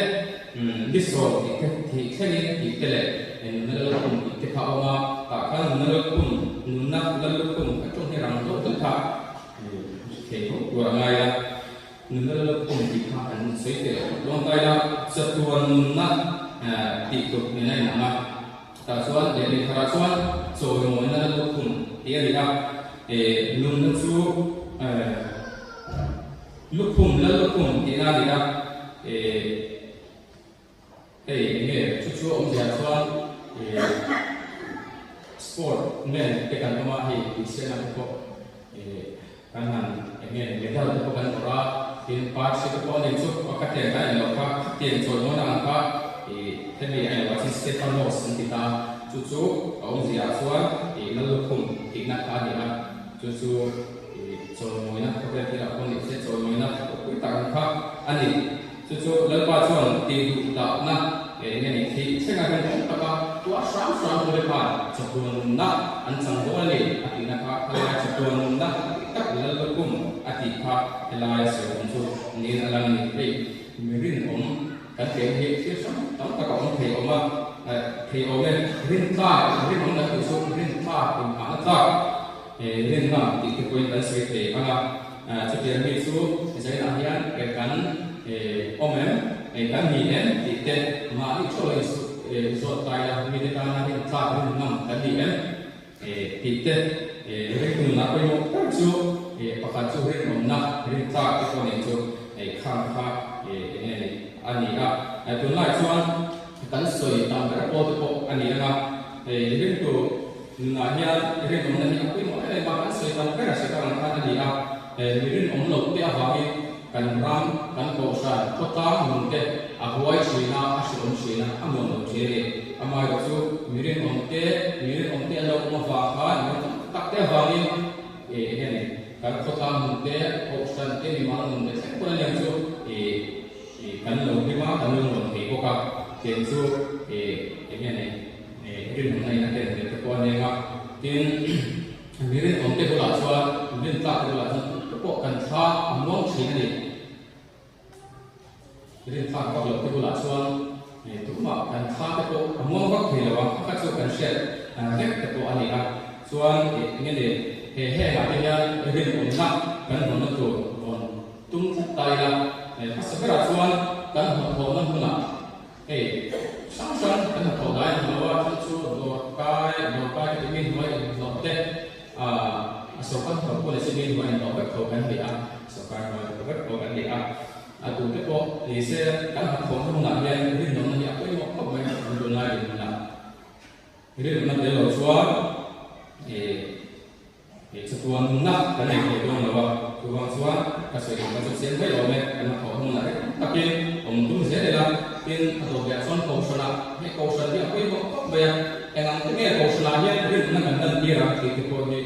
Ni sawm tih te thih thlengin tih te leh nunna lallukhum tih te kha a awm a, tah khan nunna lallukhum, nunna lallukhum a tawng hi rang deuh deuh kha thei ho tur a ngai a, nunna lallukhum tih kha an sawi tel dawn ta ila, chatuan nunna tih tur nen a inang a, tah chuan lehling tharah chuan chawimawina lallukhum tih a ni a, nunna chu Lukhum, Lallukhum tihna a ni a, eh hei eng nge chu chu a awmzia chuan eh sport man te kan awm a, hei insiamna te pawh eh kan han eng nge medal te pawh kan awrh a, tin parsi te pawh a nei chu a khatiang kha a inlo kha, khatiang chawimawn ang kha eh hemi a inlo ah chuan Stephanos an ti ta, chu chu a awmzia ah chuan eh Lallukhum tihna kha a ni a, chu chu. Chawimawina khawvel thilah pawh ni se chawimawina ropui tak ang kha a ni. Chu chu Lalpa chuan tih duh dahna eng nge ni thih thlenga rinawm taka tuah hram hram ture khan chatuan nunna an chang dawn a ni a tihna kha helai chatuan nunna a tih tak Lallukhum a tih kha helai a sawi awm chu niin a lang a ni. Hei mi rinawm kan tih ang hi thil hrang tam tak a awm thei awm a, thei awm e. Rintlak rinawm kan tih chu rintlak inhahna tlak. He rinna tih te pawhin kan sawi thei ang a, chutiang mi chu zainah hian kan awm em, kan ni em tih te mahni theuh a inzawt ta ila, mite tana rintlak rinngam kan ni em tih te ringtu nunah pawimawh ber chu pakhat chu rinawmna, rintlak te pawh nen chu khang kha eng nge ni a ni a. Tunlai chuan kan sawi tam ber pawl te pawh a ni ang a, ringtu Nunah hian rinawmna hi a pawimawh em em a, kan sawi tam ber a sawi tak ang khan a ni a, mi rinawm loh te avangin kan ram, kan kohhran, khawtlang nun te a huai thin a, a hreawm thin a, a nuam lo thin a ni. Amaherawh chu mi rinawm te, mi rinawm te an lo awm avang khan mi rinawm tak te avangin eng nge ni, kan khawtlang nun te, kohhran te, mimal nun te thleng pawn a niang chu kan lo hlim a, kan lo nuam thei bawk a, tiang chu eng nge ni. Rinawmna in a ken hmel te pawh a neng a, tin mi rinawm te bulah chuan rin tlak te bulah chuan te pawh kan thla a muang thin a ni. Rin tlak vak loh te bulah chuan tumah kan thla te pawh a muang vak thei lo a, kha chu kan hriat vek te pawh a ni a. Chuan eng nge ni he hengah te hian rinawmna kan hawnna tur rawn tum tlat ta ila, hmasa berah chuan kan hnathawhna hmunah Hei, hrang hrang kan hnathawh dai ang lo a, thil chu dawr kai, dawr kai ka tih mi hnuai inhlawh te, a sorkar hnathawh pawh ni se mi hnuai inhlawh vek tho kan ni a, sorkar hnuai inhlawh vek tho kan ni a, a tu te pawh ni se kan hnathawhna hunah hian rinawmna hi a pawimawh khawp mai kan tunlai dinhmunah. Rinawmna tel lo chuan Hei chatuan nunna kan nei thei dawn lo a, chuvang chuan ka sawi tum kha chu chiang mai awm e, kan hnathawh hmunah reng takin awm tum zel ila, tin a dawt leh chuan Kohhranah hei Kohhran hi a pawimawh khawp mai a, eng ang te nge Kohhranah hian rinna kan lantir ang tih te pawh hi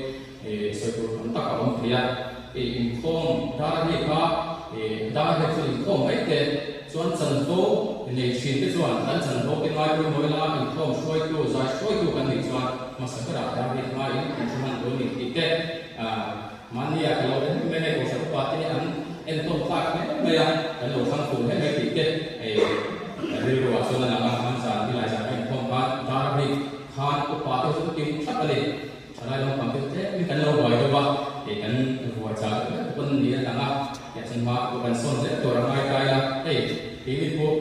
sawi tur tam tak a awm thei a. Inkhawm dar hi kha dar hi chu inkhawm mai te chuan chanvo nei thin te chuan kan chanvo te ngai pawimawh ila inkhawm hruaitu, zai hruaitu kan nih chuan hmasa berah dar hi hmain kan hre hman tur a ni tih te Mahnia ka lo en mai hei Kohhran upa te hi an entawn tlak hle mai a, kan lo thlang fur hle mai tih te rilru ah chuan a lang a, an zan hi lai zan a inkhawm khan dar hi khan upa te chu kim thlap a ni. Thalai lampang te tlem in kan lo buai deuh a, hei kan vuai chah deuh vek pawn ni a lang a, tiah chuan hma pawh kan sawn zel tur a ngai ta ila, hei keini pawh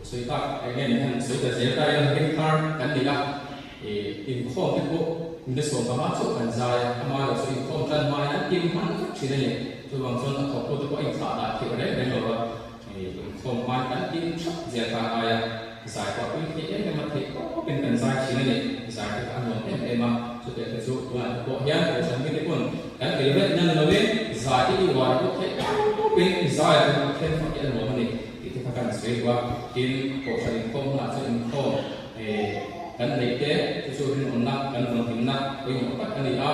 sawi tak eng nge ni han sawi ta zel ta ila ring thar kan ni a. Inkhawm te pawh Mite 15 chauh kan zai a, amaherawh chu inkhawm tan hma hian an kim hman vek thin a ni. Chuvang chuan a thawktu te pawh a inthlah dah theih reng reng lo va, inkhawm hmain kan kim thap zel ta ngai a, zai pawh a tui thei em em a, theih tawpin kan zai thin a ni. Zai te kha a nuam em em a, chutiang te chu tunah te pawh hian Kohhran mite pawn kan kil vet nan lovin zai te i uar pawh theih tawpin zai a tum a then fak hi a nuam a ni tih te kha kan sawi duh a. Tin, Kohhran inkhawm hunah chuan inkhawm. Kan neih te chu chu rinawmna kan vawnhimna pawimawh tak a ni a,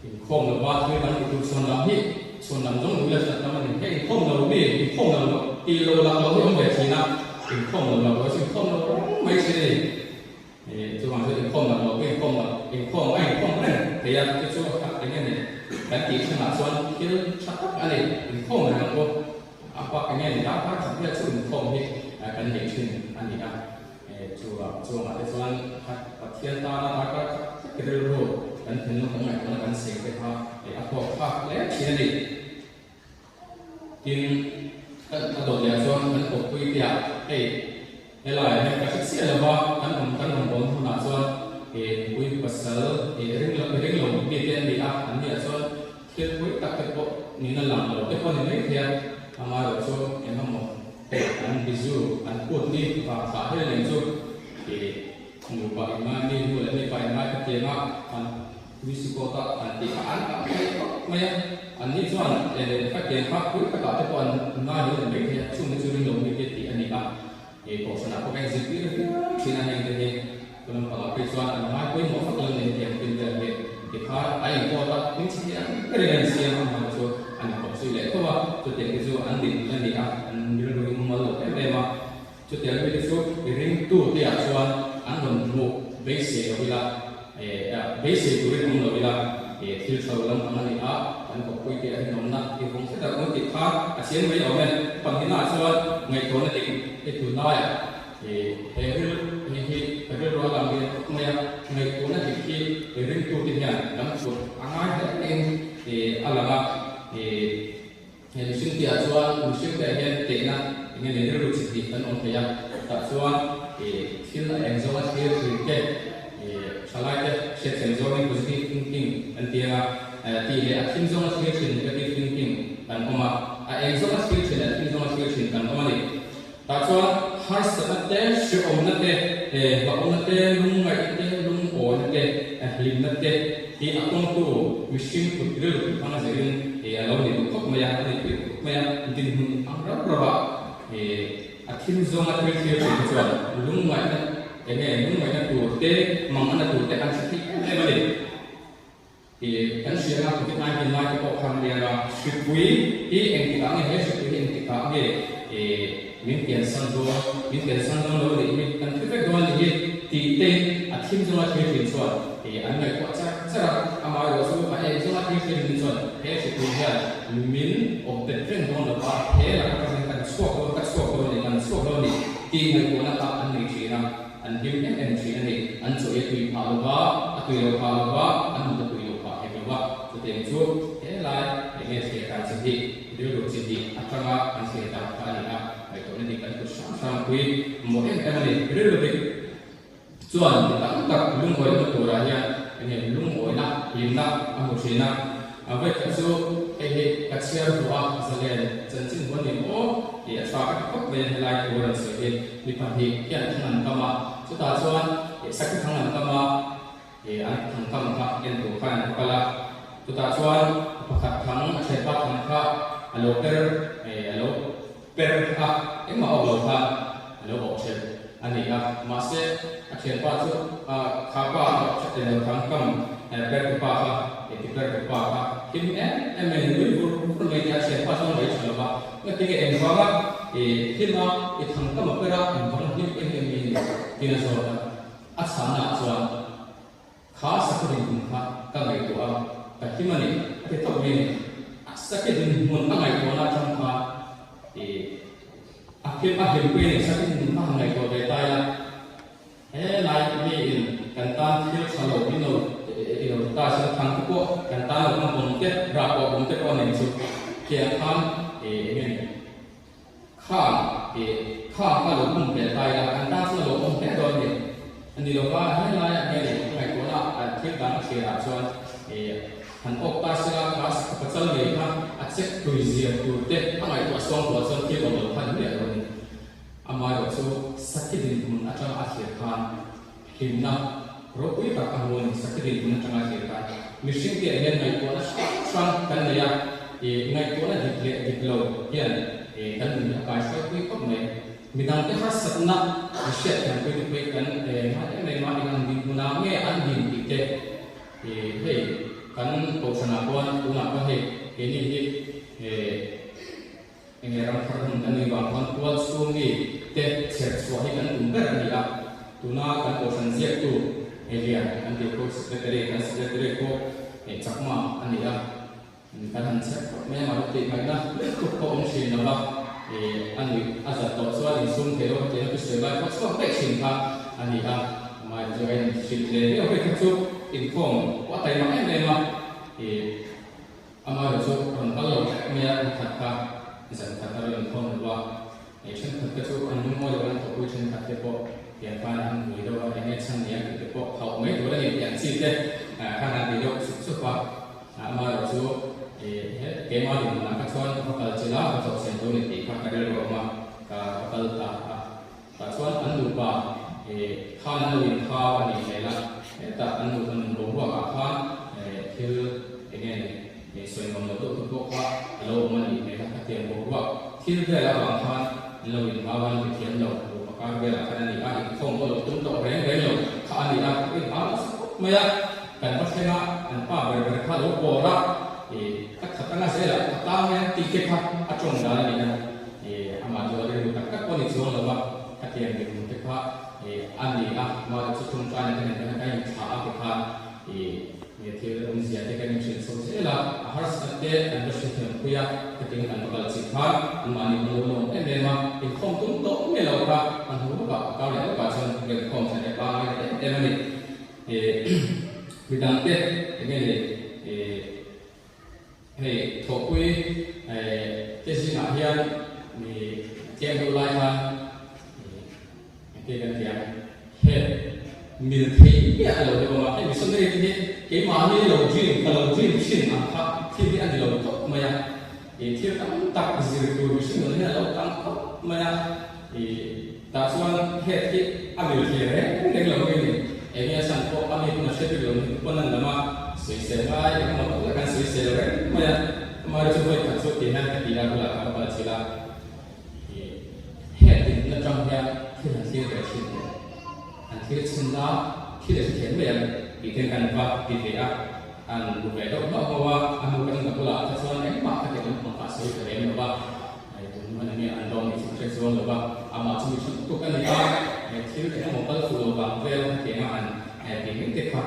inkhawm lova thil kan tih tur chhuan lam hi chhuan lam zawng duh ila hriat tam a ni. Hei inkhawm lo mi inkhawm lo tih lo lak lo hi awm ve thin a, inkhawm lo lak lo hi chu inkhawm lo reng mai thin a ni. Chuvang chuan inkhawm lak lo pawh inkhawm lak inkhawm a inkhawm reng thei a, chu chu eng nge ni kan tih thinah chuan thil tha tak a ni, inkhawm reng ang u. A pak enge ni dar kar khat vel chu inkhawm hi kan nei thin a ni a, chu chuangah te chuan Pathian tana dar kar khat hlek rilru kan thinlung kan ngaihtuahna kan seng te kha a hlawk thlak hle thin a ni. Tin, kan a dawt leh chuan kan kawppui te ah hei helai ah hian ka hre chiah lova kan awm kan rawn bawn hunah chuan nupui pasal ring ring lo mi te an ni a, an ni ah chuan Thil pui tak te pawh nihna lang lo te pawh ni mai thei a, amaherawh chu eng emaw hei an bizu an kut ni vang thlah hel nen chu ih nupa inngai mi nu leh mipa inngai ka tiang a an tuisiko ta an tih kha an tam thei khawp mai a, an ni chuan ka tiang kha pui takah te pawh an ngai lo ni mai thei a, chung te chu ring lo mi te tih a ni a, ih kohhranah pawh ka inzirtir viau thin a heng te hi. Ka lampangah phei chuan an ngai pawimawh vak lo nei tiang thil vel hi tikhan a inpawt a, hming chhe hian berin a insiam a, mahni chu an inpawt zui leh tho a, chutiang te chu an dinhmun a ni a, an rilru hi mumal lo em em a, chutiang mi te chu ringtu te ah chuan an rawn hmuh beisei lo ila, beisei turin awm lo ila, thil tha lo lampang a ni a, kan kawppui te a rinawmna i vawng tlat ang u tih kha a chiang mai awm e. Pahnihna ah chuan ngaihtuahna dik i tunlaiah He ril hi hi rilru a lang lian khawp mai a, ngaihtuahna dik hi ringtute hian kan chhut a ngai hle maiin a lang a. He mihring tihah chuan mihringte ah hian tehna eng nge ni rilru chi hnih kan awm thei a, tah chuan thil a eng zawnga thlir thin te, thalaite hriatthiam zawngin positive thinking kan ti ang a, tih leh a thim zawnga thlir thin negative thinking kan awm a, a eng zawnga thlir thin leh a thim zawnga thlir thin kan awm a ni. Tah chuan harsatna te, hrehawmna te, hlauhna te, lungngaihna te, lungawina te, hlimna te hi a kawngtu mihring kut rilru kut hmanga zirin a lo ni duh khawp mai a, a ni pui khawp mai a. Dinhmun ang rau rauah a thim zawnga thil thlir thin te chuan lungngaihna enge lungngaihna tur te, manganna tur te an hre thei em em a ni. I kan hriatna Covid 19 lai te pawh khan nia la, hripui hi engtikah nge he hripui hi engtikah nge i min piansan dawn, min piansan dawn lo nih hi kan hre vek dawn a nih hi tih te a thim zawnga thlir thin chuan i an ngaihtuah char char a, amaherawh chu a eng zawnga thlir thin hi chuan he hripui hian min awm bet reng dawn lo va, he laka ka hian kan chhuak dawn, ka chhuak dawn a ni, kan chhuak dawn a ni tih ngaihtuahna kha an nei thin a. An hlim em em thin a ni. An chaw i a tui phah lo va, a tui lo phah lo va, an mut a tui lo phah hek lo va. Chutiang chu helai eng nge thlir dan chi hnih, rilru chi hnih atanga an thlir dan kha a ni a, ngaihtuahna dik an kut hrang hrang pui mawh em em a ni. Rilru dik chuan mi tam tak lungawihna turah hian eng nge lungawihna, hlimna a hmu thin a. A vawikhat chu hei hi ka chhiar duh a, zalen chanchin huan ni maw tih a tha ka ti khawp mai a, helai thu a rawn sawi hi mi pahnih hian thang an kam a, chutah chuan sakhi thang an kam a, an thang kam kha en tur khan an va kal a, chutah chuan pakhat thang a thianpa thang kha a lo per a lo per a, engmah a awk lo khan. A lo awh ṭhelh a ni a, mahse a ṭhianpa chu kha pa lo thang kam per tu pa kha, ti per tu pa kha hlim em em mai nui vur vur mai tih a ṭhianpa chuan ngaih ṭha lo va, ngatinge engvanga i hlim a, i thang kam a per a, engvanga hlim em em mai ni tiin a zawt a, a chhanna ah chuan kha sakhi dinhmun kha ka ngaihtuah a, ka hlim a ni a ti tawp mai a ni. A sakhi dinhmun a ngaihtuahna aṭang khan i A hlim a hlimpui a ni sakin nun a han ngaihtuah ve ta ila, he lai mi in kan tan thil tha lo in lo i lo ti ta sin thang te pawh kan tan lo khan bawm te rah pawh bawm te pawh a nei chu tiang khan i eng nge ni khang i khang kha lo pum ve ta ila kan tan chuan a lo awm hle dawn a ni. A ni lova he laiah nge ni ngaihtuahna thil dang a thlir ah chuan i Han awk ta sela class kha pachal ngei kha a check tui zir tur te a ngaihtuah suang tuah chuan thil awm lo kha ni miah lo a ni. Amaherawh chu Sakhi dinhmun atanga a thlir khan hlimna ropui tak a hmu a ni. Sakhi dinhmun atanga a thlir khan mihring te ah hian ngaihtuahna hrang hrang kan nei a, ih ngaihtuahna dik leh dik lo hian ih kan nun hi a kaihruaipui khawp mai. Midangte harsatna an hriatthiampui te pawh hi kan ngai em em a, eng ang dinhmunah nge an din tih te Ih hei kan kohhranah pawn tunah pawn hei keini hi eh enge ram thar hun kan nih vang pawn tual chhung mi te chher chhuah hi kan tum ber a ni a, tuna kan kohhran ziaktu Elian kan tih pawh secretary kan secretary pawh eh chakma a ni a. Kan han chhep khawp mai a, mahse tih ngaihna lutuk pawh awm thin lo va, ih a nuih a zat tawh chuan insum thei lo hetiang a thusawi lai pawh chhuak daih thin kha a ni a, amah erawh chu a inhrilh ve viau phei kha chu inkhawm pawh a taima em em a, ih amah erawh chu rawn kal lo hrep mai a, khat kha zan khat a rawn inkhawm lo a. Hei thenkhat te chu an lungawi lo an thawhpui thenkhat te pawh tiang khan an vui deuh a, enge chhan nia tih te pawh hauh mai tur a ni tih an chi te khan an ti deuh sup sup a. Amaherawh chu he keimah dinhmunah kha chuan va kal chila va chawhchhian tur a ni tih kha ka rilru a awm a, ka va kal ta a. Tah chuan an nupa khan an lo inthau a nih hmel a, hetah an nupa nun boruakah khan thil enge ni sawi nuam loh deuh te pawh kha a lo awm a nih hmel a, khatiang boruak thil vel avang khan an lo inhau a, an mithiam lo nupa kar velah khan a ni a, inkhawm pawh lo tum tawh reng reng lo kha a ni a, inhau nasa khawp mai a, kan va thleng a, an pa ber ber kha lo pawr a, ka that anga zelah ka tang mai an tih te kha a tawng dan a ni a. Amah chu a rilru tak tak pawh ni chuang lo va, khatiang dinhmun te kha a ni a, mahse chu ṭawngṭaina te nen khan kan inthlah a ti khan nge thil awmzia te kan inhrilh chho zel a, a harsat te kan va hrethiam pui a, khatiang kan va kal chih khan anmahni kan lo lawm em em a, inkhawm tum tawh nge lo kha an hmu lawkah a kar leh lawkah chuan riankhawm thlen e pangngai ta em em a ni. Midangte enge ni. Hei thawhpui te zingah hian mi tlem deuh lai khan engte kan ti ang, he mil thei miah lo deuh ang a, hei missionary te hi keimahni lo dream ka lo dream thin ang kha thil hi a ni lo khawp mai a, ih thil tam tak zir tur mihring nun hian a lo tam khawp mai a, ih tah chuan het hi a mil thei reng reng lo mai a ni. Enge a chhan pawh a mi hun a hre bik lo ni pawn an lam a, sawisel ngai eng emaw tak tak an sawisel reng mai a, amah chu vawi khat chu ti hian ka ti a bulah ka va kal chilh a, ih heng dinhmun atang hian thil han thlir ve thin teh, han thlir chhin la thil a hre thiam mai ang tih ten kan va ti ve a, an bu ve deuh hlauh hlauh a, a hnu ka ka bulah kha chuan engmah ka ti lampang kha a sawi ta lem lo va. Tun hman enge an dawng nih chu ka hre chuang lo va, amah chu mi tha lutuk a ni a, thil eng emaw kal fuh lo vang vel hetianga han tih mai te kha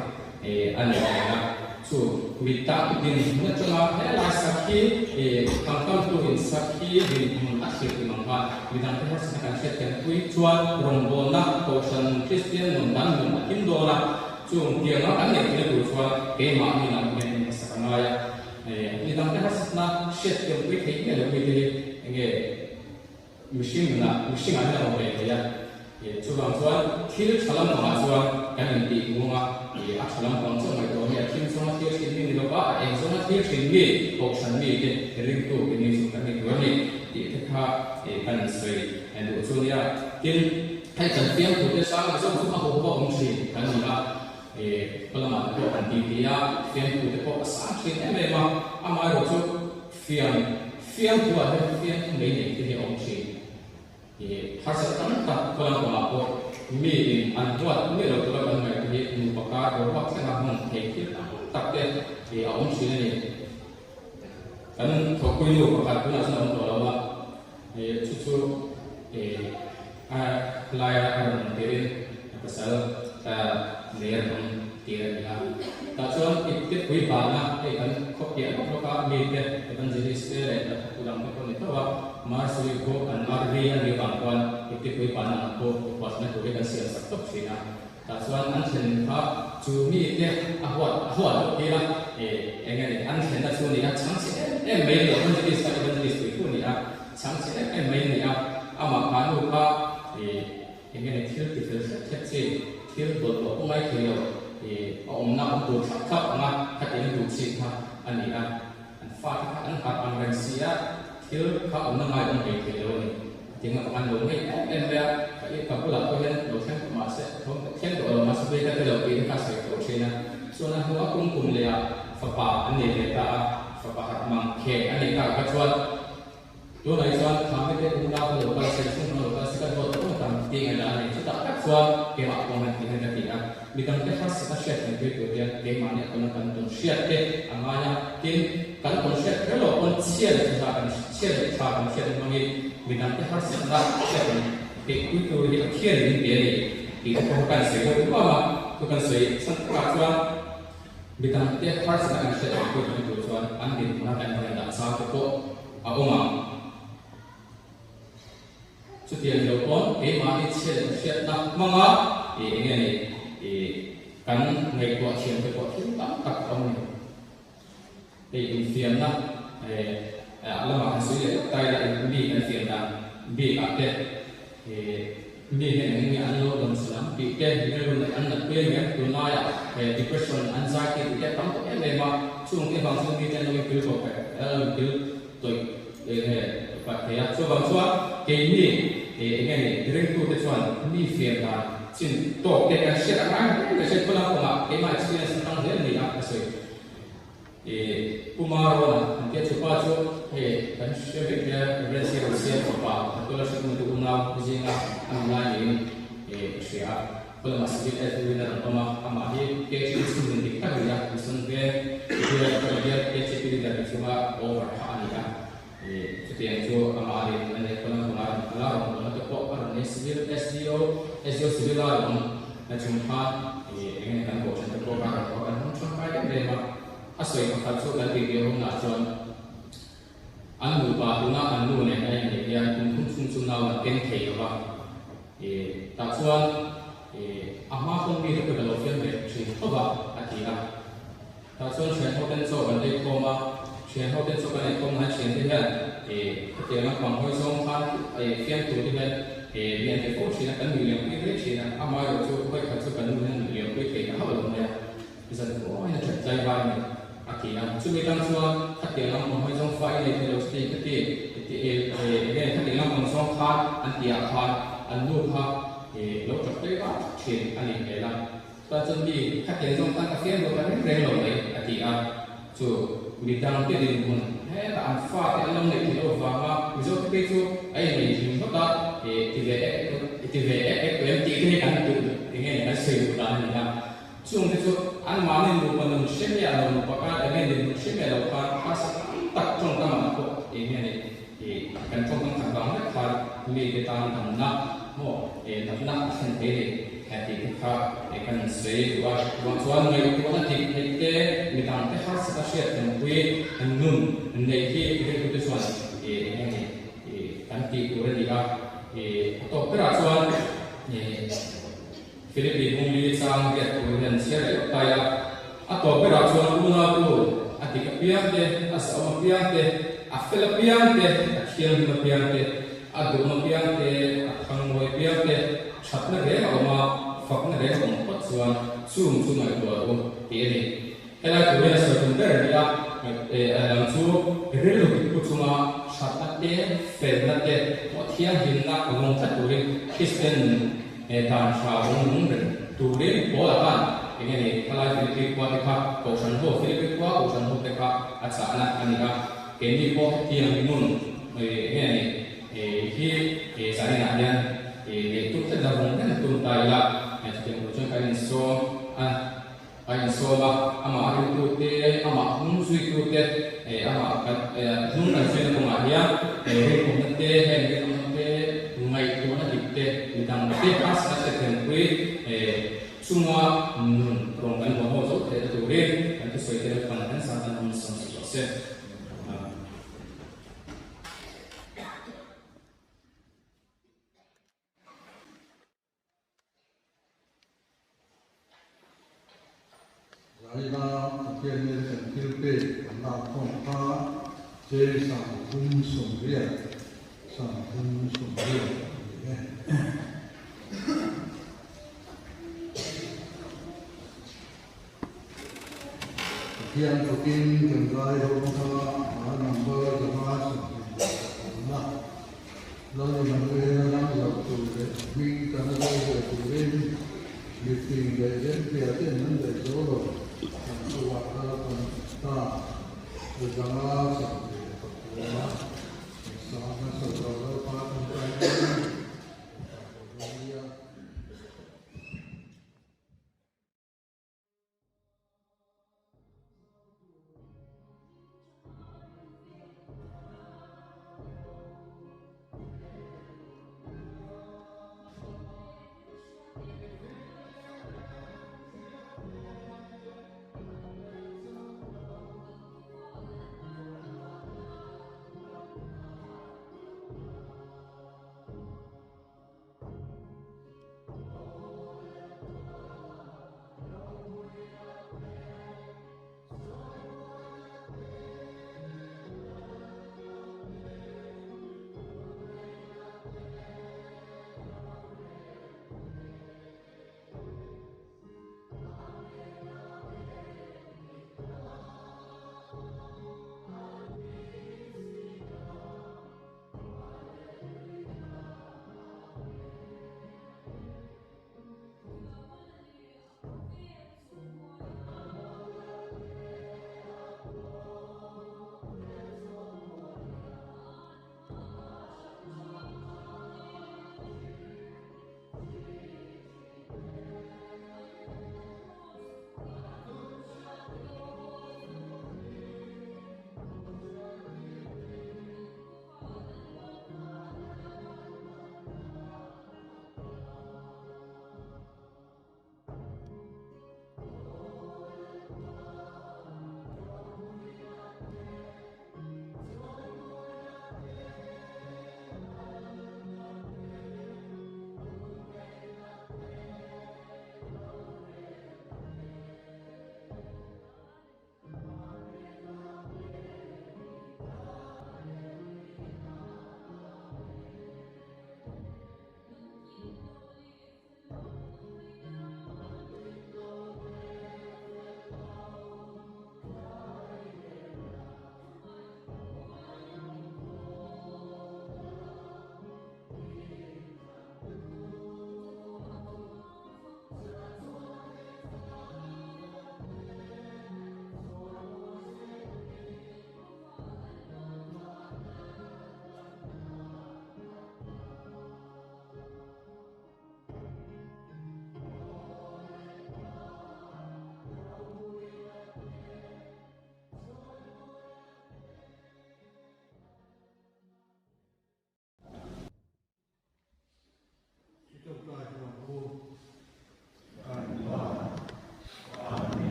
a ni reng a. Chu mi tak dinhmun atanga helai sakhi thangkamtu in sakhi dinhmun a thlir tum ang khan midangte harsatna kan hriat thiam pui chuan rawngbawlna Kohhran Kristian nun dan nun a him dawn a, chung tianga kan neih theihna tur chuan keimahni lam hian in hmasak a ngai a. Midangte harsatna hriat thiampui theih miah lo mite hi enge mihring nunah mihringah hian a awm ve thei a. Chuvang chuan thil tha lampangah chuan kan intih hmuh anga a tha lampang chu a ngaihtuah mi a thim zawnga thlir thin mi ni lova a eng zawnga thlir thin mi kohhran mite ringtu te ni chu kan ni tur a ni tih te kha kan sawi duh chu nia. Tin, hei kan fiamthu te sang zawng chu a huho a awm thin kan ni a. Khaw lamah te pawh kan ti ti a, fiamthu te pawh a sang thin em em a, amaherawh chu fiam fiamthu ah hian fiamthu mai nei te hi a awm thin. Harsat tam tak khawlam kawngah pawh miin an huat miah lo tura kan ngaih te hi nupa kar boruak thlenga hmun thei thil tam tak te a awm thin a ni. Kan thawkpui nu pakhat tunah chuan a awm tawh lo a, chu chu a laia a rawn awm tirin a pasal nei a rawn awm tir a ni a. Tah chuan ipte pui bana hei kan khaw piah lawk lawka mite evangelist te leh hna thawktu dang te pawh ni tho a, Marsuih pawh an RV a nih avang chuan ipte pui bana ang pawh huatna tur hi kan siam sak tawp thin a. Tah chuan an thlen kha chu mite a huat a huat loh tir a, eng nge ni an thlenna chu a ni a, chhang chhe em em mai a ni, evangelist kha evangelist pui fu a ni a, chhang chhe em em mai a ni a, amah kha nu kha eng nge ni thil ti fel thlep thlep chi, thil bawlhhlawh pawh ngai thei lo, a awmna awm tur thlap thlap anga khatiang duh chi kha a ni a, an fate kha an harh ang reng si a, thil kha awmna ngai awm ve thei lo a ni. Tiang a pakhat lo ngei em em mai a, ka i ka bulah pawh hian lo thleng tawh mahse thleng tawh lo mahse vei ka ti lo tih te kha a sawi tawh thin a. Chuan a hnu a kum kum leh ah fapa an nei ve ta a, fapa khat mang kheh a nei ta kha chuan tunah hi chuan kha mite kum nau kha lo kal se, chhung kha lo kal se ka dawt tawh ngawt ang tih ngaihdan a nei. Chutah tak chuan keimah pawh han tih hian ka ti a, midangte harsat a hriat theih pui tur hian keimahni a tawna kan tawn hriat te a ngai a, tin kan tawn hriat kher loh pawn chhia leh tha kan chhia leh tha kan hriat hmangin midangte harsatna hriat theih theih pui tur hi a thian in pe a ni tih te pawh kha kan sawi deuh nuam a, chu kan sawi chhan takah chuan midangte harsatna kan hriat theih pui tur chuan an dinhmuna kan indah chang te pawh a awm ang. Chutiang lo pawn keimahni chhiat leh hriatna hmanga ih eng nge ni ih kan ngaihtuah thiam te pawh thil tam tak a awm a ni. Hei infiamna eh a lamah kan sawi leh lawk ta ila in mi kan fiam dan bik ah te ih mi hian eng nge an lo dawn chhan ang tih te rilru nat an nat pui a nia tunlaiah eh depression anxiety tih te a tam tawh em em a chung te vang chuan mi te an lo inpil tawh an lo inpil tawih eng nge ka thei a, chuvang chuan keini eng nge ni ringtute chuan mi fiam dan chin tawk te kan hriat a ngai reng ka hriat khaw lam kawngah keimah experience atang zel a ni a ka sawi. Ih Pu Marona an tia chupa chu hei kan hre vek hle a Reverend Sir Rusian fapa Katola Hriatmute unau zinga a ni lai niin ka hria a. Kawlama civil air turin a rawn awm a, amah hi KHP chhunzawm dik tak a ni a, Mission Veng bial atanga bial KHP leader ni chunga over kha a ni a, ih chutiang chu amah a rin a nia, Kawlam panga rawn kal a, rawn awmna te pawh a rawn nei civil SDO, SDO civil a rawn awm na chung khan ih eng nge kan kohhran te pawh kha a rawn haw a, kan hmang tangkai em em a, a sawi pakhat chu kan tih ve hunah chuan an nupa tuna an nu nen a inneih hian kum thum chhung chu nau an keng thei lo va. Ih, tah chuan ih a hma pawn mite pawh ka lo fiam ve thin khawp a, a ti a. Tah chuan thian ho ten chaw kan ei khawm a, thian ho ten chaw kan ei khawm na hian thiante hian ih khatiang lampang hawi zawng khan ih fiam tur te hian ih mi an ti fo thin a, kan nuih liam pui hle thin a, amaherawh chu hawi khat chu kan nu hian nuih liam pui thei ta hauh lo mai a. Zan pawhin a that tlai vai a ni, a ti a. Chumi tang chuan khatiang lampang hawi zawng fa i nei thei lo chuti ka ti, ti e enge khatiang lampang zawng khan an tih ah khan an nu kha lo tap tlai vak thin a nih hmel a. Chuan chuan mi khatiang zawng khan ka fiam lo ta reng reng lo mai, a ti a. Chu midang te dinhmun hetah an fate an lo neih theih loh vanga Mizo te phei chu a innei hlim hlawt a, ti ve ek ti ve ek ek em tih te hi kan duh enge ni kan sawi duh dan a ni a. Chungte chu anmahni nupa nun hre miah lo, nupa kar eng nge dinhmun hre miah lo khan harsa tam tak tawngkam ah pawh eng nge ni ih kan tawngkam khat vang vek khan mite tan damna maw eh natna a thlen thei ni he tih te kha eh kan sawi duh a. Chuvang chuan ngaihtuahna dik theih te midang te harsat a hriat tlangpui an nun neih hi rilru te chuan ih eng nge ni ih kan tih tur a ni a. Ih a tawp berah chuan ih. Philippi Hungli chang riat tur hian chhiar leh lawk ta ila, a tawp berah chuan unautu a dik apiang te, a zahawm apiang te, a fel apiang te, a thianghlim apiang te, a duhawm apiang te, a thangmawi apiang te, thatna reng a awm a, fakna reng a awm phawt chuan chung chu ngaihtuah rawh u tih a ni. Helai tur hian a sawi tum ber a ni a, a lam chu rilru dik pu chunga thatna te, felna te, pawh thianghlimna vawng tlat turin Kristian nun dan tha vawng nung reng turin Paula khan eng nge ni helai Philippi khua te kha Kohhran ho, Philippi khua Kohhran ho te kha a chahna a ni a, keini pawh hetiang nun eng nge ni. Hi zaninah hian leh tum tlat la vawng reng tum ta ila, chutiang tur chuan kan insawm a, a insawm a, amah ringtute, amah hnung zuitute, amah kan hnung kan zuina kawngah hian rinawmna te, heng rinawmna te, ngaihtuahna dik te, midangte harsatna hriatthiampui chunga nun rawng kan vawn ho zo theihna turin kan thusawi te lalpan kan satan hmang sawm rawh se. Zaina Pathianin kan thil pek an lak khawm kha che 380, 380 a ni e. Pathian fakin kan zai ho hmasa a number 525. Lal Immanuela ram zauh tur leh hming tana zo ve turin mifing leh remhria ten an daih zo lo kan chungah kal kan ta 529 Sanga sawrkar Lalpa tawngtaina in.